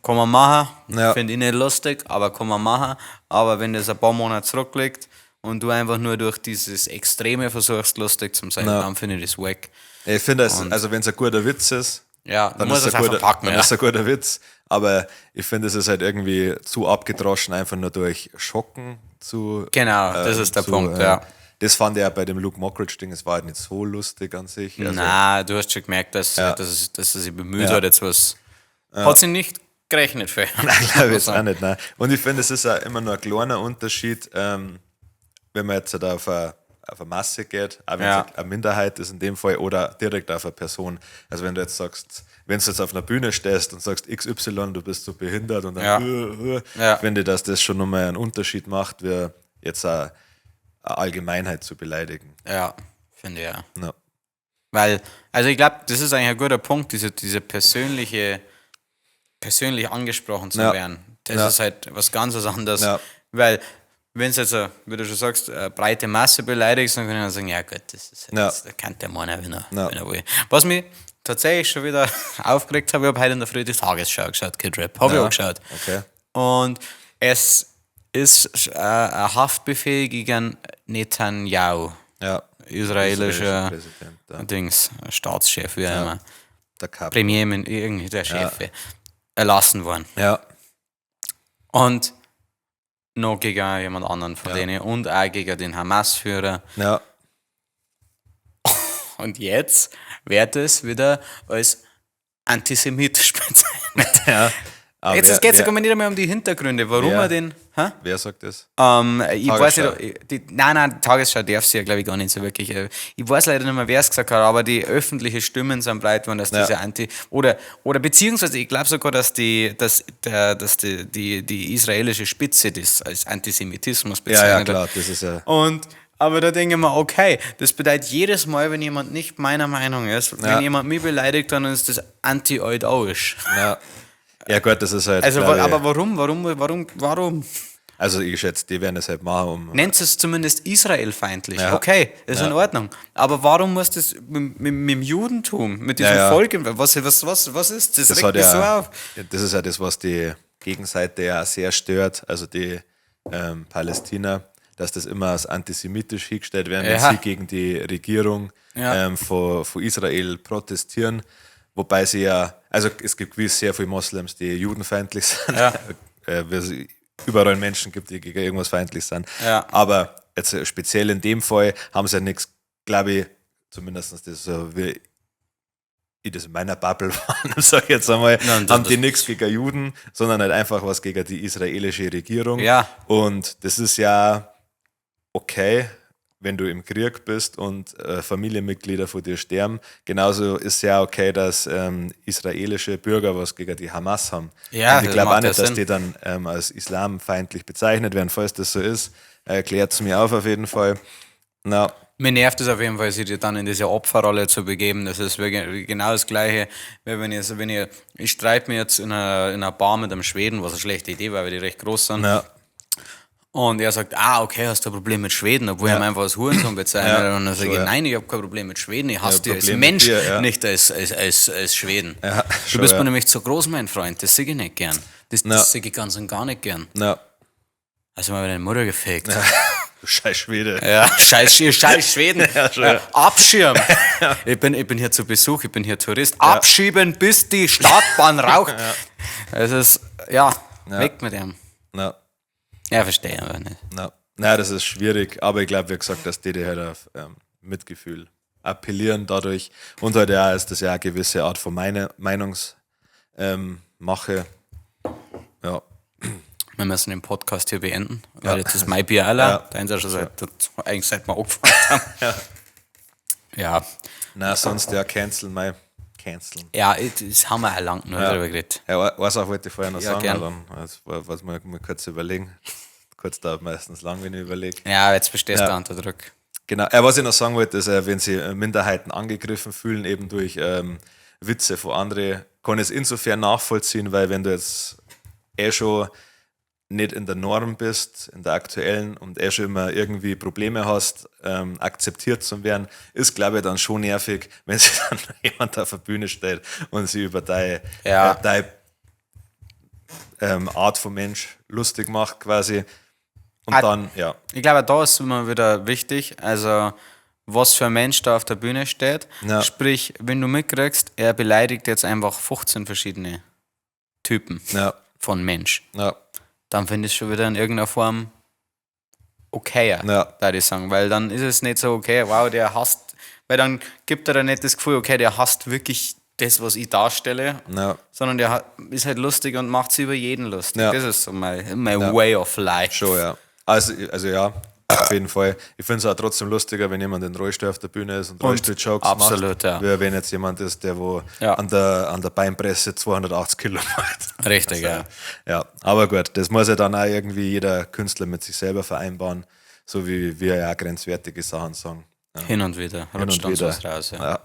kann man machen, finde ich nicht lustig, aber kann man machen. Aber wenn das ein paar Monate zurückliegt und du einfach nur durch dieses Extreme versuchst, lustig zu sein, dann finde ich das wack.
Ich finde, also wenn es ein guter Witz ist,
dann muss es einfach packen.
Dann ist es ein guter Witz, aber ich finde, es ist halt irgendwie zu abgedroschen, einfach nur durch Schocken zu...
Genau, das ist der Punkt, ja.
Das fand ich auch bei dem Luke Mockridge-Ding, es war halt nicht so lustig an sich. Also,
nein, du hast schon gemerkt, dass er sich bemüht hat, jetzt was... Hat sich nicht gerechnet für ihn.
Nein, glaube ich jetzt auch nicht. Nein. Und ich finde, es ist auch immer nur ein kleiner Unterschied, wenn man jetzt halt auf eine Masse geht, auch wenn es eine Minderheit ist in dem Fall, oder direkt auf eine Person. Also wenn du jetzt sagst, wenn du jetzt auf einer Bühne stehst und sagst XY, du bist so behindert und dann finde ich, dass das schon nochmal einen Unterschied macht, wie jetzt eine Allgemeinheit zu beleidigen.
Ja, finde ich ja.
Ja.
Weil, also ich glaube, das ist eigentlich ein guter Punkt, diese persönliche, persönlich angesprochen zu werden. Das ist halt was ganz anderes.
Ja.
Weil, wenn es jetzt, wie du schon sagst, eine breite Masse beleidigst, dann kann ich sagen, ja gut, das ist halt, das kann der Mann auch, wenn er will. Was mich tatsächlich schon wieder aufgeregt habe, ich habe heute in der Früh die Tagesschau geschaut, Kid Rap, habe ich auch geschaut.
Okay.
Und es ist ein Haftbefehl gegen Netanyahu, israelischer
Präsident,
Dings, Staatschef, wie auch immer.
Der
Premierminister, irgendwie der Chef, erlassen worden.
Ja.
Und noch gegen jemand anderen von denen und auch gegen den Hamas-Führer.
Ja.
Und jetzt wird es wieder als antisemitisch bezeichnet.
Ja. Aber
Jetzt geht es sogar nicht einmal um die Hintergründe, warum er den. Hä?
Wer sagt das?
Ich weiß nicht, nein, Tagesschau darf sie ja, glaube ich, gar nicht so wirklich. Ich weiß leider nicht mehr, wer es gesagt hat, aber die öffentlichen Stimmen sind breit geworden, dass diese Anti- oder beziehungsweise ich glaube sogar, dass die israelische Spitze das als Antisemitismus bezeichnet.
Ja, klar, das ist ja.
Und aber da denke ich mir, okay, das bedeutet jedes Mal, wenn jemand nicht meiner Meinung ist, wenn jemand mich beleidigt, dann ist das anti-eudoisch.
Ja. Ja gut, das ist halt...
Also, aber warum?
Also ich schätze, die werden das halt machen, um...
Nennt es zumindest israelfeindlich. Ja. Okay, ist in Ordnung. Aber warum muss das mit dem Judentum, mit diesem Volk, was ist das?
Das regt mich so auf. Das ist ja das, was die Gegenseite ja sehr stört, also die Palästina, dass das immer als antisemitisch hingestellt werden, wenn sie gegen die Regierung von Israel protestieren. Wobei sie ja, also es gibt gewiss sehr viele Moslems, die judenfeindlich sind.
Ja.
Weil es überall Menschen gibt, die gegen irgendwas feindlich sind.
Ja.
Aber jetzt speziell in dem Fall haben sie ja nichts, glaube ich, zumindest das so wie ich das in meiner Bubble war, sage ich jetzt einmal,
Nein,
haben die nichts gegen Juden, sondern halt einfach was gegen die israelische Regierung.
Ja.
Und das ist ja okay, wenn du im Krieg bist und Familienmitglieder von dir sterben. Genauso ist ja okay, dass israelische Bürger was gegen die Hamas haben.
Ja,
und ich glaube auch nicht, dass die dann als islamfeindlich bezeichnet werden. Falls das so ist, erklärt es mir auf jeden Fall. Na.
Mir nervt es auf jeden Fall, sich dann in diese Opferrolle zu begeben. Das ist wirklich genau das Gleiche, wie wenn ich streite mich jetzt in einer Bar mit einem Schweden, was eine schlechte Idee war, weil die recht groß sind.
Ja.
Und er sagt, okay, hast du ein Problem mit Schweden, obwohl ich ihn einfach als Hurensohn bezeichnet. Ja, und dann sage ich, nein, ich habe kein Problem mit Schweden, ich hasse dich als Mensch, dir, nicht als Schweden.
Ja,
du bist mir nämlich zu groß, mein Freund, das sehe ich nicht gern. Das sehe ich ganz und gar nicht gern.
Ja.
Also mal deine Mutter gefegt.
Ja. Du scheiß Schwede.
Ja, scheiß Schweden.
Ja, schon,
Abschirm. Ja. Ich bin hier zu Besuch, ich bin hier Tourist. Abschieben, bis die Startbahn raucht.
Ja.
Es ist, weg mit ihm.
Ja.
Ja, verstehe ich aber nicht.
Nein, das ist schwierig, aber ich glaube, wie gesagt, dass die halt auf Mitgefühl appellieren dadurch. Und halt ja, ist das ja eine gewisse Art von Meinungsmache. Ja.
Wir müssen den Podcast hier beenden, weil jetzt ist mein Bier alle.
Ja.
Deins ist schon eigentlich seit wir angefangen haben.
Ja. Nein, sonst ja, canceln, canceln.
Ja, das haben wir auch lange noch drüber geredet.
Ja, eine Sache wollte ich vorher noch sagen,
gern.
dann, also, was wir mal kurz überlegen. Kurz dauert meistens lang, wenn ich überlege.
Ja, jetzt bestehst du unter Druck.
Genau. Was ich noch sagen wollte, ist, wenn sie Minderheiten angegriffen fühlen, eben durch Witze von anderen, kann ich es insofern nachvollziehen, weil wenn du jetzt schon nicht in der Norm bist, in der aktuellen, und schon immer irgendwie Probleme hast, akzeptiert zu werden, ist, glaube ich, dann schon nervig, wenn sich dann jemand auf der Bühne stellt und sie über deine Art von Mensch lustig macht quasi. Und dann, ja.
Ich glaube, da ist immer wieder wichtig, also was für ein Mensch da auf der Bühne steht.
Ja.
Sprich, wenn du mitkriegst, er beleidigt jetzt einfach 15 verschiedene Typen von Mensch.
Ja.
Dann finde ich es schon wieder in irgendeiner Form okayer, würde ich sagen. Weil dann ist es nicht so, okay, wow, der hasst, weil dann gibt er da nicht das Gefühl, okay, der hasst wirklich das, was ich darstelle, sondern der ist halt lustig und macht sich über jeden lustig.
Ja.
Das ist so my way of life.
Schon, ja. Also ja, auf jeden Fall. Ich finde es auch trotzdem lustiger, wenn jemand in Rollstuhl auf der Bühne ist und Rollstuhl-Jokes macht.
Ja.
Wie wenn jetzt jemand ist, der wo an der Beinpresse 280 Kilo macht.
Richtig,
also, ja. Ja, aber gut, das muss ja dann auch irgendwie jeder Künstler mit sich selber vereinbaren, so wie wir ja auch grenzwertige Sachen sagen. Ja.
Hin und wieder rutscht uns was raus. Ja.
Ja.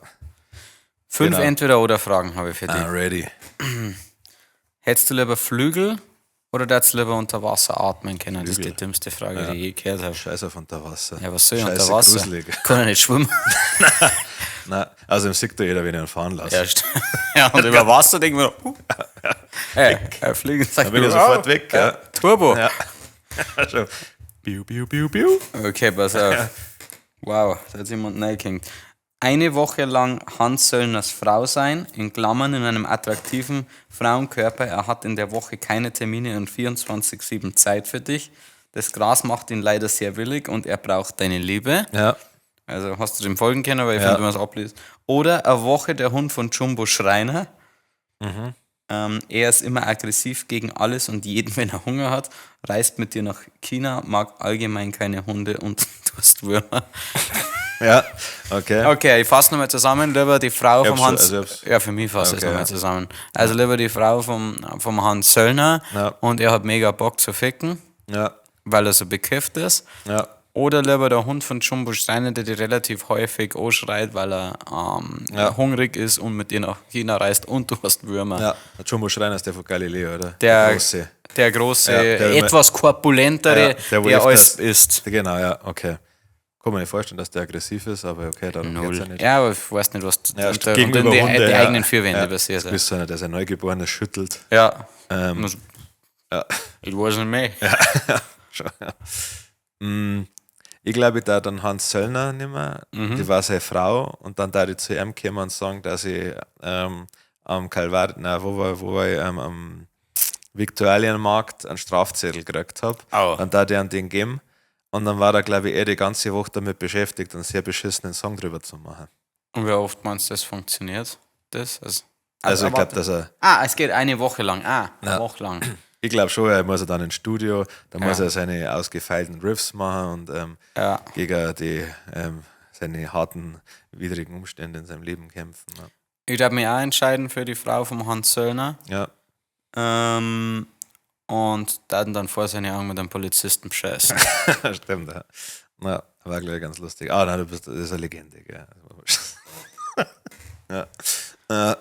5 Entweder-oder-Fragen habe ich für dich.
Ready.
Hättest du lieber Flügel oder darfst du lieber unter Wasser atmen können? Das ist die dümmste Frage, die ich je gehört habe.
Scheiß auf unter Wasser.
Ja, was soll ich
Scheiße,
unter Wasser?
Gruselig.
Kann ja nicht schwimmen.
Nein, also im sieht da jeder, wenn ich ihn fahren lasse.
Ja, ja, und über Wasser denken wir, hey, Flügel,
dann bin ich sofort weg. Ja.
Turbo.
Ja. Biu, biu, biu, biu.
Okay, pass auf. Wow, da hat jemand reingehängt. Eine Woche lang Hans Söllners Frau sein, in Klammern in einem attraktiven Frauenkörper. Er hat in der Woche keine Termine und 24/7 Zeit für dich. Das Gras macht ihn leider sehr willig und er braucht deine Liebe.
Ja.
Also hast du dem folgen können, weil ich finde, wenn man es abliest. Oder eine Woche der Hund von Jumbo Schreiner.
Mhm.
Er ist immer aggressiv gegen alles und jeden, wenn er Hunger hat, reist mit dir nach China, mag allgemein keine Hunde und du hast Würmer.
Ja, okay.
Okay, ich fasse nochmal zusammen. Lieber die Frau
Ich
vom
hab's schon,
Hans.
also ich hab's-
Ja, für mich fasse ich es
Okay,
nochmal
ja.
zusammen. Also lieber die Frau vom Hans Söllner
Ja.
und er hat mega Bock zu ficken,
Ja,
weil er so bekifft ist.
ja.
Oder lieber der Hund von Jumbo Schreiner, der dich relativ häufig anschreit, weil er
Ja.
hungrig ist und mit dir nach China reist und du hast Würmer.
Ja, der Jumbo Schreiner ist der von Galileo, oder?
Der
große.
Der große,
Ja, der immer-
etwas korpulentere,
Ja, der,
der,
wo
alles
öfters-
isst.
Genau, ja, okay. Kann man nicht vorstellen, dass der aggressiv ist, aber okay, darum geht's
Null.
ja nicht.
Ja, aber ich weiß nicht, was
Ja,
unter
gegenüber
die,
Hunde,
die
ja.
eigenen vier Wände
Ja.
passiert.
Du bist so einer, der sein Neugeborenes schüttelt.
Ja.
Ja.
It wasn't me.
Schon, ja. Ich glaube, ich da dann Hans Söllner nehmen, die war seine Frau, und dann da ich zu ihm kommen und sagen, dass ich am Kalvar, nein, wo war ich, am Viktualienmarkt einen Strafzettel gekriegt habe.
Au.
Dann da ich an den geben. Und dann war er, glaube ich, eh die ganze Woche damit beschäftigt, einen sehr beschissenen Song drüber zu machen.
Und wie oft meinst du, das funktioniert? Das?
Also ich glaube,
warte.
dass er,
Ah, es geht eine Woche lang. Ah, eine
Ja.
Woche lang.
ich glaube schon, er muss er dann ins Studio, da muss
Ja.
er seine ausgefeilten Riffs machen und
Ja.
gegen die, seine harten, widrigen Umstände in seinem Leben kämpfen. Ja.
Ich darf mich auch entscheiden für die Frau vom Hans Söllner.
Ja,
Und dann vor seine Augen mit einem Polizisten bescheißen.
stimmt. Ja. Na, war, glaube ich, ganz lustig. Ah, nein, das ist eine Legende, gell. Ja.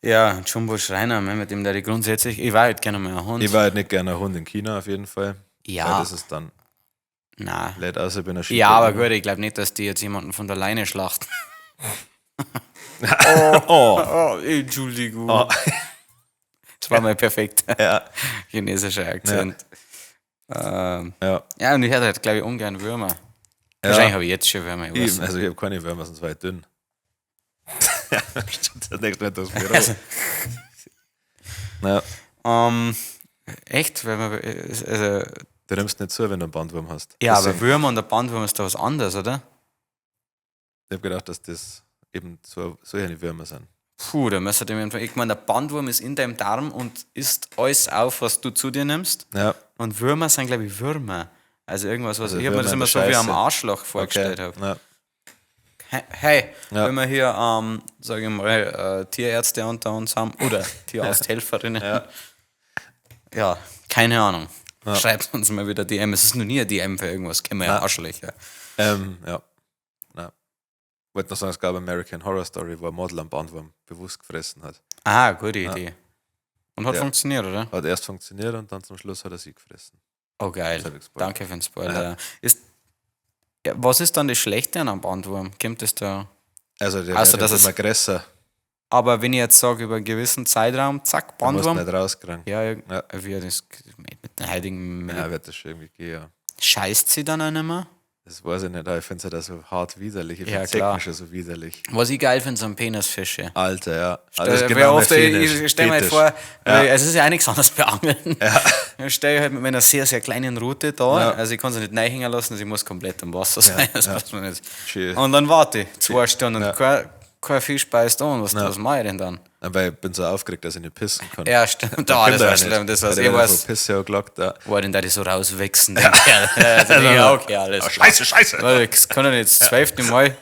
Ja, Jumbo Schreiner, mit dem der ich grundsätzlich, ich war halt gerne mal ein Hund.
Ich war halt nicht gerne ein Hund in China auf jeden Fall.
Ja.
Weil das ist dann
Nein.
blöd, außer ich bin ein
Ja, aber gut, ich glaube nicht, dass die jetzt jemanden von der Leine schlachten.
Oh.
Oh, Entschuldigung. Das war mein perfekter
Ja.
chinesischer Akzent. Ja.
Ja.
Ja, und ich hätte halt, glaube ich, ungern Würmer. Wahrscheinlich habe ich jetzt schon Würmer. Ich weiß
Eben,
nicht.
also ich habe keine Würmer, sonst war ich dünn. Stimmt, das nächste Mal das Büro.
Also-
Ja,
Echt? Weil man, also,
du nimmst nicht zu, wenn du einen Bandwurm hast.
ja, aber
Deswegen,
Würmer und der Bandwurm ist da was anderes, oder?
ich habe gedacht, dass das eben so, solche Würmer sind.
Puh, da müsste ich mir Ich meine, der Bandwurm ist in deinem Darm und isst alles auf, was du zu dir nimmst.
Ja,
Und Würmer sind, glaube ich, Würmer. Also irgendwas, was
Also
ich habe mir das
Würmer
immer
in
so
der
wie am
Scheiße.
Arschloch vorgestellt
okay.
habe.
Ja.
Hey,
Ja.
wenn wir hier, sage ich mal, Tierärzte unter uns haben oder Tierarzthelferinnen.
Ja.
Ja, keine Ahnung. Schreibt uns mal wieder DM. Es ist noch nie ein DM für irgendwas. Kennen wir ja
Na.
Arschlöcher.
Ja. Na. Wollte noch sagen, es gab American Horror Story, wo ein Model am Bandwurm bewusst gefressen hat.
Ah, gute Idee. Und hat
Ja.
funktioniert, oder?
Hat erst funktioniert und dann zum Schluss hat er sie gefressen.
Oh, geil.
Das hab ich gespoilert.
Danke für den Spoiler. Ist, ja, was ist dann das Schlechte an einem Bandwurm? Kommt das da?
Also der
Außer,
wird
dass
halt
es-
immer größer.
Aber wenn ich jetzt sage, über einen gewissen Zeitraum, zack,
Da musst du
Bandwurm.
nicht rauskriegen.
Ja, ja,
Ja.
wie das mit den heutigen.
Ja, wird das schon irgendwie gehen, ja.
Scheißt sie dann auch nicht mehr?
Das weiß ich nicht, aber ich finde es halt auch so hart widerlich. Ich
Ja,
finde
klar.
Zecken schon so widerlich.
Was ich geil finde, sind Penisfische.
Alter, ja.
Da,
das ist
wer
genau mein
oft, ich
Fetisch.
ich stell mir halt
Fetisch.
vor,
Ja.
es ist ja auch nichts anderes bei Angeln. Ja. Ich stehe halt mit meiner sehr, sehr kleinen Rute da.
Ja.
Also ich kann sie nicht reinhängen lassen, sie muss komplett im Wasser sein. Das passt mir nicht.
Schön.
Und dann warte ich 2 Stunden
Ja.
und kein Fisch beißt an. Was mache ich denn dann?
Aber ich bin so aufgeregt, dass ich nicht pissen kann.
Ja, stimmt. Da,
Kommt
das
er
war
nicht.
schlimm. Das war,
Der
ich
wird
weiß,
von Pisse angelockt, ja.
wo denn da die so rauswachsen. Ja. Also, ja, okay, alles.
Ah, Scheiße, scheiße!
Weil Das kann ja jetzt 12. Mal.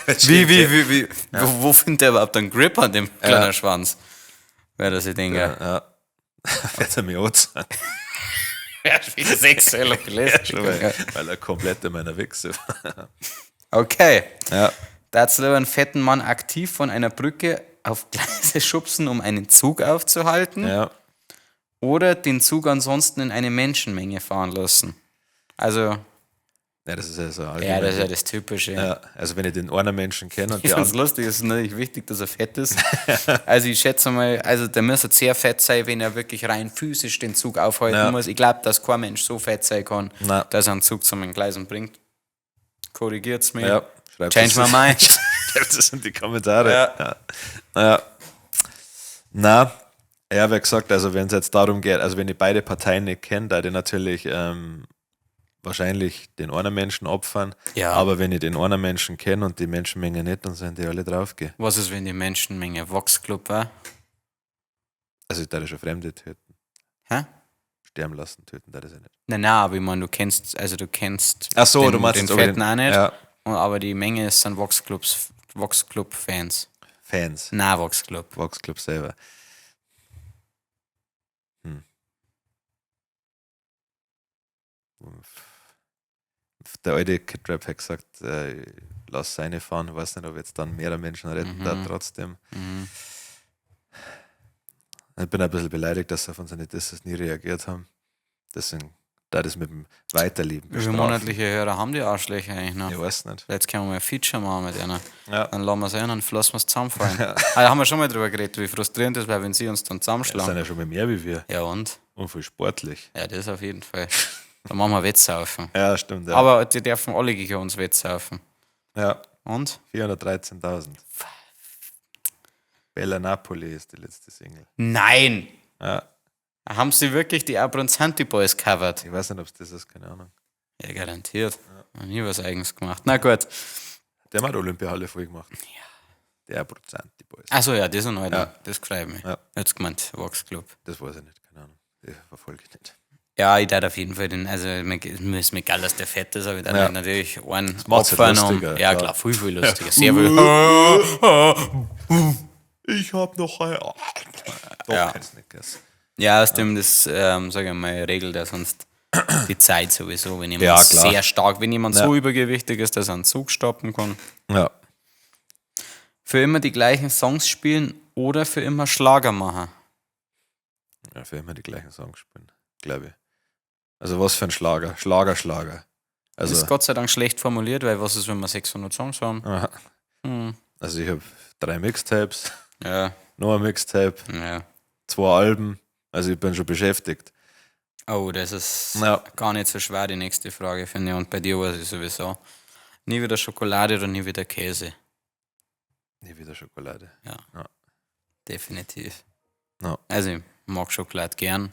Wie, wo findet der überhaupt einen Grip an dem kleinen Schwanz? Wäre das ich denke.
Ja. Wird er mich anzahlen.
Ja, spielt sexuell
Schon, weil er komplett in meiner Wichse war.
Okay.
Ja.
Dazu lieber einen fetten Mann aktiv von einer Brücke auf Gleise schubsen, um einen Zug aufzuhalten.
Ja.
Oder den Zug ansonsten in eine Menschenmenge fahren lassen. Also,
Ja, das ist ja so allgemein.
ja, das ist ja das Typische.
Ja, also wenn ich den einen Menschen kenne und
Ich
die
find's
anderen.
lustig, es ist natürlich wichtig, dass er fett ist. Also ich schätze mal, also der müsste sehr fett sein, wenn er wirklich rein physisch den Zug aufhalten
Ja.
muss. Ich glaube, dass kein Mensch so fett sein kann,
Nein.
dass er einen Zug zu den Gleisen bringt. Korrigiert's mich.
Ja, schreibt
Change
es-
my mind.
Schreibt es in die Kommentare.
Ja.
Ja. Ja. Na, ja, wie gesagt, also wenn es jetzt darum geht, also wenn ich beide Parteien nicht kenne, da die natürlich wahrscheinlich den einen Menschen opfern.
Ja.
Aber wenn ich den einen Menschen kenne und die Menschenmenge nicht, dann sind die alle draufgehen.
Was ist, wenn die Menschenmenge Vox Club war?
Also ich darf schon Fremde töten.
Hä?
Sterben lassen, töten, da ist ja nicht.
Nein, nein, aber ich meine, du kennst, also du kennst
Ach so,
den,
du meinst
den
jetzt, ob ich
Fetten
den-
auch nicht.
Ja.
Aber die Menge sind Vox-Clubs, Vox-Club-Fans.
Fans.
Na, Vox-Club.
Vox Club selber. Der alte Kid Rap hat gesagt, lass seine fahren. Ich weiß nicht, ob jetzt dann mehrere Menschen retten da trotzdem. Ich bin ein bisschen beleidigt, dass sie auf unsere Disses nie reagiert haben. Deswegen da das mit dem Weiterleben
Wie viele
bestrafen.
monatliche Hörer haben die Arschlöcher eigentlich noch?
Ich weiß nicht.
Jetzt können wir mal ein Feature machen mit einer.
Ja.
Dann lassen wir es ein und lassen wir es zusammenfallen. Ah, da haben wir schon mal drüber geredet, wie frustrierend das wäre, wenn sie uns dann
Das sind
zusammenschlagen.
ja schon mal mehr wie wir.
Ja, und?
Und voll sportlich.
Ja, das auf jeden Fall. Dann machen wir Wettsaufen.
Ja, stimmt. Ja.
Aber die dürfen alle gegen uns Wettsaufen.
ja,
Und?
413.000. Bella Napoli ist die letzte Single.
Nein!
Ja,
Haben sie wirklich die Abronzanti Boys covered?
ich weiß nicht, ob es das ist, keine Ahnung.
Ja, garantiert. Noch nie was Eigenes gemacht. Na gut.
Der hat Olympiahalle voll gemacht. Ja. Der Prozent, die Boys.
Achso, ja, das ist in Ordnung.
Ja.
Das freut mich.
Ja.
Jetzt gemeint, Vox Club.
Das weiß ich nicht, keine Ahnung. Die verfolge ich nicht.
Ja, ich darf auf jeden Fall den, also mir ist mir egal, dass der fett ist, aber ich darf
Ja.
natürlich einen
macht's halt
Opfer genommen.
lustiger,
Ja,
klar.
klar, viel, viel lustiger. Sehr viel.
Ich hab noch ein. Doch,
Ja.
kannst nicht gegessen.
Ja, außerdem, das, sage ich mal, regelt ja sonst die Zeit sowieso, wenn jemand
Ja, klar.
sehr stark, wenn jemand
Ja.
so übergewichtig ist, dass er einen Zug stoppen kann.
Ja.
Für immer die gleichen Songs spielen oder für immer Schlager machen.
Ja, für immer die gleichen Songs spielen, glaube ich. Also was für ein Schlager? Schlager, Schlager. Also,
ist Gott sei Dank schlecht formuliert, weil was ist, wenn wir 600 Songs haben?
aha. Also ich habe 3 Mixtapes,
Ja,
noch ein Mixtape,
ja.
2 Alben. Also ich bin schon beschäftigt.
Oh, das ist
Ja.
gar nicht so schwer, die nächste Frage, finde ich. Und bei dir weiß ich sowieso. Nie wieder Schokolade oder nie wieder Käse.
Nie wieder Schokolade.
Ja.
Ja.
Definitiv.
Ja.
Also, ich mag Schokolade gern,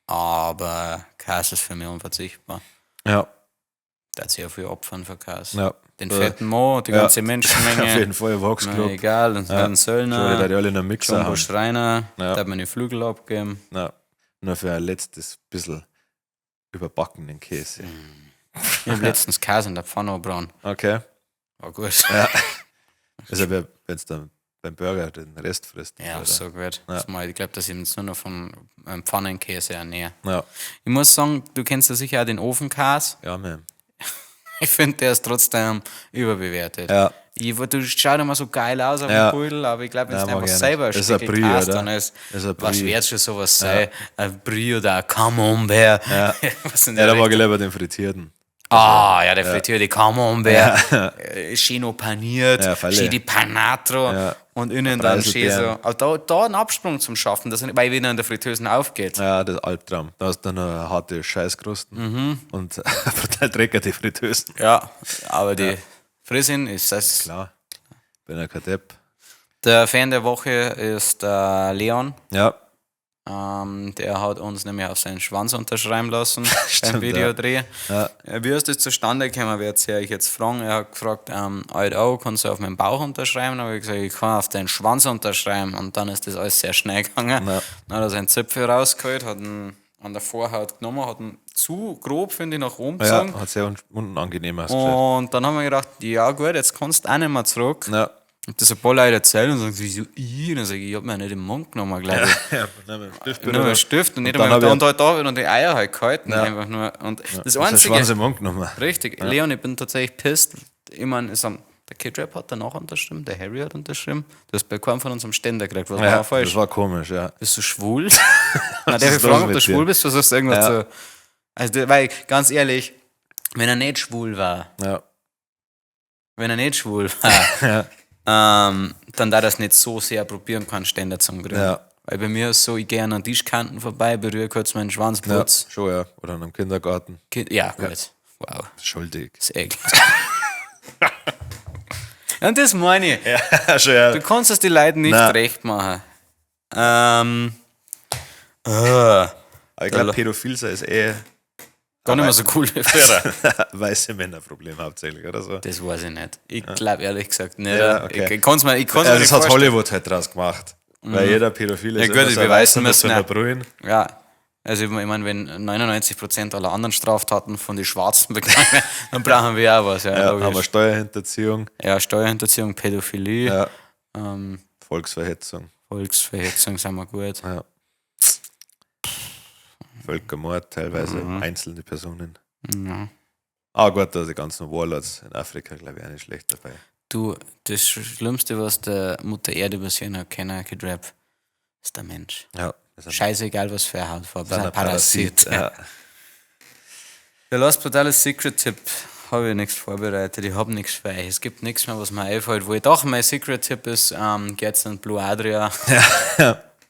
aber Käse ist für mich unverzichtbar.
Ja,
Da hat sehr viel Opfern für Käse.
ja.
Den
Äh,
fetten Mo, die
ja.
ganze Menschenmenge.
Auf jeden Fall, Vox
Mir
Club.
egal, und
Ja.
ja. Söllner,
Schon wieder die alle in einem Mixer
Jumbo
haben.
Schreiner,
Ja.
da hat meine Flügel abgegeben.
Ja. Nur für ein letztes bisschen überbackenen Käse.
Ich habe letztens Käse in der Pfanne gebraten.
Okay.
War gut.
Ja. Also wenn es dann beim Burger den Rest frisst.
Ja,
oder?
so gut. Das mal, ich glaube, dass ich mich jetzt nur noch von Pfannenkäse ernähre.
Ja,
Ich muss sagen, du kennst ja sicher auch den Ofenkäse.
ja, man.
Ich finde, der ist trotzdem überbewertet.
Ja.
Ich, du schaut immer so geil aus auf
Ja.
dem Pudel, aber ich glaube, wenn
Nein,
du
mag
einfach
ich auch
selber
nicht. Das ist ein
Stückel
Brie,
Käse
oder?
dann ist,
Das ist ein
was
Brie.
wird schon sowas sein? Ein Brie oder ein Camembert.
Ja.
Was in
Ja,
der
da mag ich
Richtung?
lieber den frittierten.
Ah, ja, der frittierte Camembert. Schön noch paniert,
Ja, freilich.
schön die Panatro
Ja.
und innen dann schön so.
Preiselbeeren.
Aber da einen Absprung zum Schaffen, dass, weil wenn er in der Fritteuse aufgeht.
Ja, das ist Albtraum. Da hast du dann eine harte Scheißkrusten und brutal dreckige Fritteusen.
Ja, aber die Frisin ist das.
Klar. Bin ja kein Depp.
Der Fan der Woche ist Leon.
Ja,
Der hat uns nämlich auf seinen Schwanz unterschreiben lassen beim
Stimmt,
Videodreh.
Ja.
Wie ist das zustande gekommen, werde ich euch jetzt fragen. Er hat gefragt, alt oh, kannst du auf meinen Bauch unterschreiben? Dann habe ich gesagt, ich kann auf deinen Schwanz unterschreiben. Und dann ist das alles sehr schnell gegangen.
Ja.
Dann hat er seinen Zipfel rausgeholt, hat ihn an der Vorhaut genommen, hat ihn zu grob, finde ich, nach oben
ja,
gezogen.
hat sehr unangenehm ausgeschaut.
Und dann haben wir gedacht, ja gut, jetzt kannst du auch nicht mehr zurück.
Ja.
Und das ein paar Leute erzählen und sagen, wieso ich? Und dann sage ich, ich hab mir ja nicht im Mund genommen, glaube ich.
Ja, nein, mit dem Stift.
Nur mit dem Stift und nicht
Und dann
einmal
hab ich-
und halt da und die Eier halt gehalten.
Ja.
Einfach nur. Und das
Das Einzige. Schwanz
Einzige.
im Mund genommen.
Richtig, Leon, ich bin tatsächlich pissed. Ich meine, ist am, der Kid Rap hat danach unterschrieben, der Harry hat unterschrieben. Du hast bei keinem von uns am Ständer gekriegt, was
Ja,
war falsch?
das war komisch, ja.
Bist du schwul? Na, darf ich
ist los
fragen, ob
mit
du schwul
dir?
bist? Versuchst du irgendwas
Ja.
zu. Also, weil, ganz ehrlich, wenn er nicht schwul war,
Ja,
wenn er nicht schwul war, dann da das nicht so sehr probieren kann, Ständer zum kriegen.
Ja.
Weil bei mir ist so, ich gehe an den Tischkanten vorbei, berühre kurz meinen Schwanz,
ja
putz.
schon, ja. Oder in einem Kindergarten.
Ja, gut. Wow,
Schuldig.
ist eklig. Und das meine ich.
Ja, schon, ja.
Du kannst es die Leuten nicht
Nein.
recht machen.
Aber ich glaube, pädophil sein ist eh
Gar nicht mehr so cool wie früher.
weiße Männerproblem hauptsächlich, oder so.
Das weiß ich nicht. Ich glaube ehrlich gesagt nicht.
Ja, okay.
Ich kann's mir, ich kann's
Ja,
mir
das
nicht
hat
vorstellen.
Hollywood halt draus gemacht. Weil jeder Pädophile
Mhm. Ja,
ist
gut,
immer
das
so ein
beweisen
Weißer mit
müssen,
so einer
ja.
Brille.
Ja. Also ich meine, wenn 99% aller anderen Straftaten von den Schwarzen begangen werden, dann brauchen wir auch was. Ja,
Ja, haben wir
logisch.
Steuerhinterziehung,
Ja, Steuerhinterziehung, Pädophilie,
ja, Volksverhetzung,
Volksverhetzung sind wir gut.
ja. Völkermord teilweise, einzelne Personen.
Ja.
Ah gut, da die ganzen Warlords in Afrika, glaube ich, auch nicht schlecht dabei.
Du, das Schlimmste, was der Mutter Erde passieren hat können, Kid Rap, ist der Mensch.
Ja, das ist ein,
Scheißegal, was für eine Hautfarbe. Das ist
ein
ein Parasit.
Ja.
Der Last Brutales Secret Tipp habe ich nichts vorbereitet, ich habe nichts für euch. Es gibt nichts mehr, was mir einfällt. Wo ich doch mein Secret Tipp ist, geht's an Blue Adria.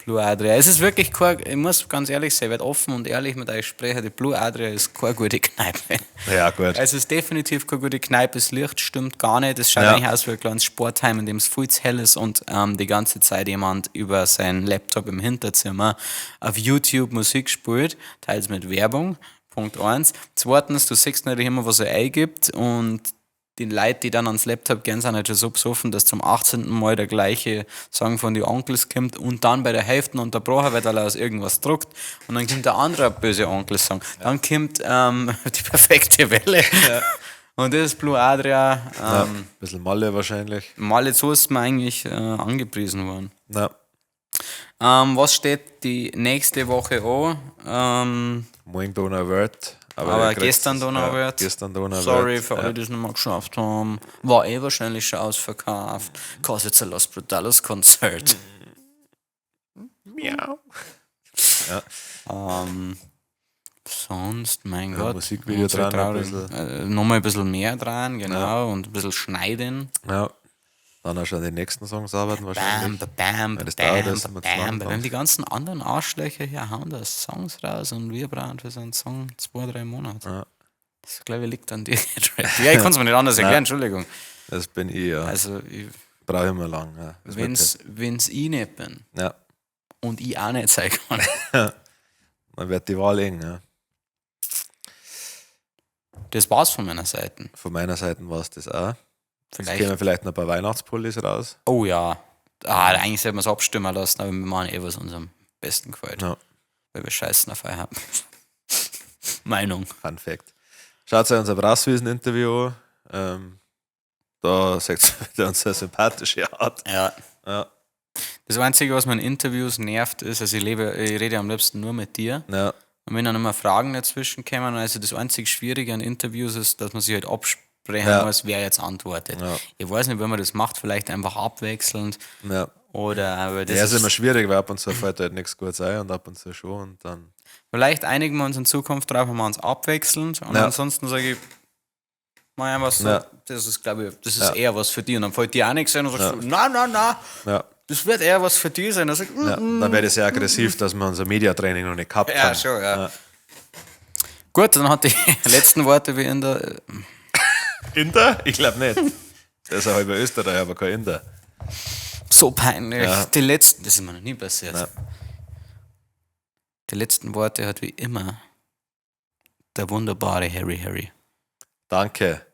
Blue Adria. Es ist wirklich kein, ich muss ganz ehrlich sein, ich werde offen und ehrlich mit euch sprechen, die Blue Adria ist keine gute Kneipe.
Ja, gut.
Es ist definitiv keine gute Kneipe, das Licht stimmt gar nicht. Es schaut
Ja.
eigentlich aus wie ein kleines Sportheim, in dem es viel zu hell ist und die ganze Zeit jemand über seinen Laptop im Hinterzimmer auf YouTube Musik spielt, teils mit Werbung. Punkt eins. Zweitens, du siehst natürlich immer, was er eingibt und die Leute, die dann ans Laptop gehen, sind halt schon so besoffen, dass zum 18. Mal der gleiche Song von die Onkels kommt und dann bei der Hälfte unterbrochen wird, weil er aus irgendwas druckt und dann kommt der andere böse Onkel-Song. Dann kommt die perfekte Welle. Und das ist Blue Adria.
Ja, bisschen Malle wahrscheinlich.
Mal so ist mir eigentlich angepriesen worden.
Ja.
Was steht die nächste Woche an?
Morgen Donauwörth.
Aber
ihr kriegt's-
gestern Donauwörth.
Ja, gestern Donauwörth.
Sorry für
ja.
alle, die es nicht mehr geschafft haben. War eh wahrscheinlich schon ausverkauft. Cause it's a Los Brutales Konzert.
Miau.
Sonst, mein
Ja,
Gott.
Musikvideo
unsere
dran, ein
traurigen- Nochmal ein bisschen mehr dran, genau. Und ein bisschen schneiden.
Ja. Dann auch schon an den nächsten Songs arbeiten
Bam,
wahrscheinlich.
ba, bam,
Ja, das
bam,
dauert erst
ba,
immer zu lang
bam.
dann.
Wenn die ganzen anderen Arschlöcher hier hauen da Songs raus und wir brauchen für so einen Song 2, 3 Monate.
Ja.
Das, glaube ich, liegt an dir. Ja, ich kann es mir nicht anders erklären, Entschuldigung.
Das bin ich, ja.
Also, ich,
Brauche ich immer lang. Ja. Das wird
wenn's ich nicht bin
Ja,
und ich auch nicht sein kann,
dann wird die Wahl eng. Ja.
das war's von meiner Seite.
Von meiner Seite war es das auch. Jetzt
Vielleicht.
kämen vielleicht noch ein paar Weihnachtspullis raus.
Oh ja. Ah, eigentlich sollten wir es abstimmen lassen, aber wir machen eh, was uns am besten gefällt.
Ja.
Weil wir Scheißen auf euch haben. Meinung.
Fun Fact. Schaut euch unser Brasswiesen-Interview an. Da seht ihr wieder unsere sympathische Art.
Ja.
Ja.
Das Einzige, was mir in Interviews nervt, ist, also ich rede am liebsten nur mit dir.
Ja,
Und wenn dann immer Fragen dazwischen kommen, also das einzig Schwierige an Interviews ist, dass man sich halt absprechen
Ja.
muss, wer jetzt antwortet.
Ja.
Ich weiß nicht, wenn man das macht, vielleicht einfach abwechselnd
ja.
oder aber das
Ja, ist
ist,
immer schwierig, weil ab und zu fällt halt nichts Gutes ein und ab und zu schon und dann.
vielleicht einigen wir uns in Zukunft drauf, wenn wir uns abwechselnd und
Ja.
ansonsten sage ich, mach einfach so,
Ja.
das ist, glaube ich, das ist
Ja.
eher was für dich. Und dann fällt dir auch nichts ein und sagst du, na, na, na,
Ja,
das wird eher was für dich sein. Dann sag ich,
ja. Dann werde ich sehr aggressiv, dass wir unser Mediatraining noch nicht gehabt
Ja,
haben.
schon, ja. Gut, dann hat die letzten Worte wie in der.
Inder? Ich glaube nicht. Das ist ein halber Österreicher, aber kein Inder.
So peinlich.
Ja.
Die letzten, das ist mir noch nie passiert.
Nein.
Die letzten Worte hat wie immer der wunderbare Harry Harry.
Danke.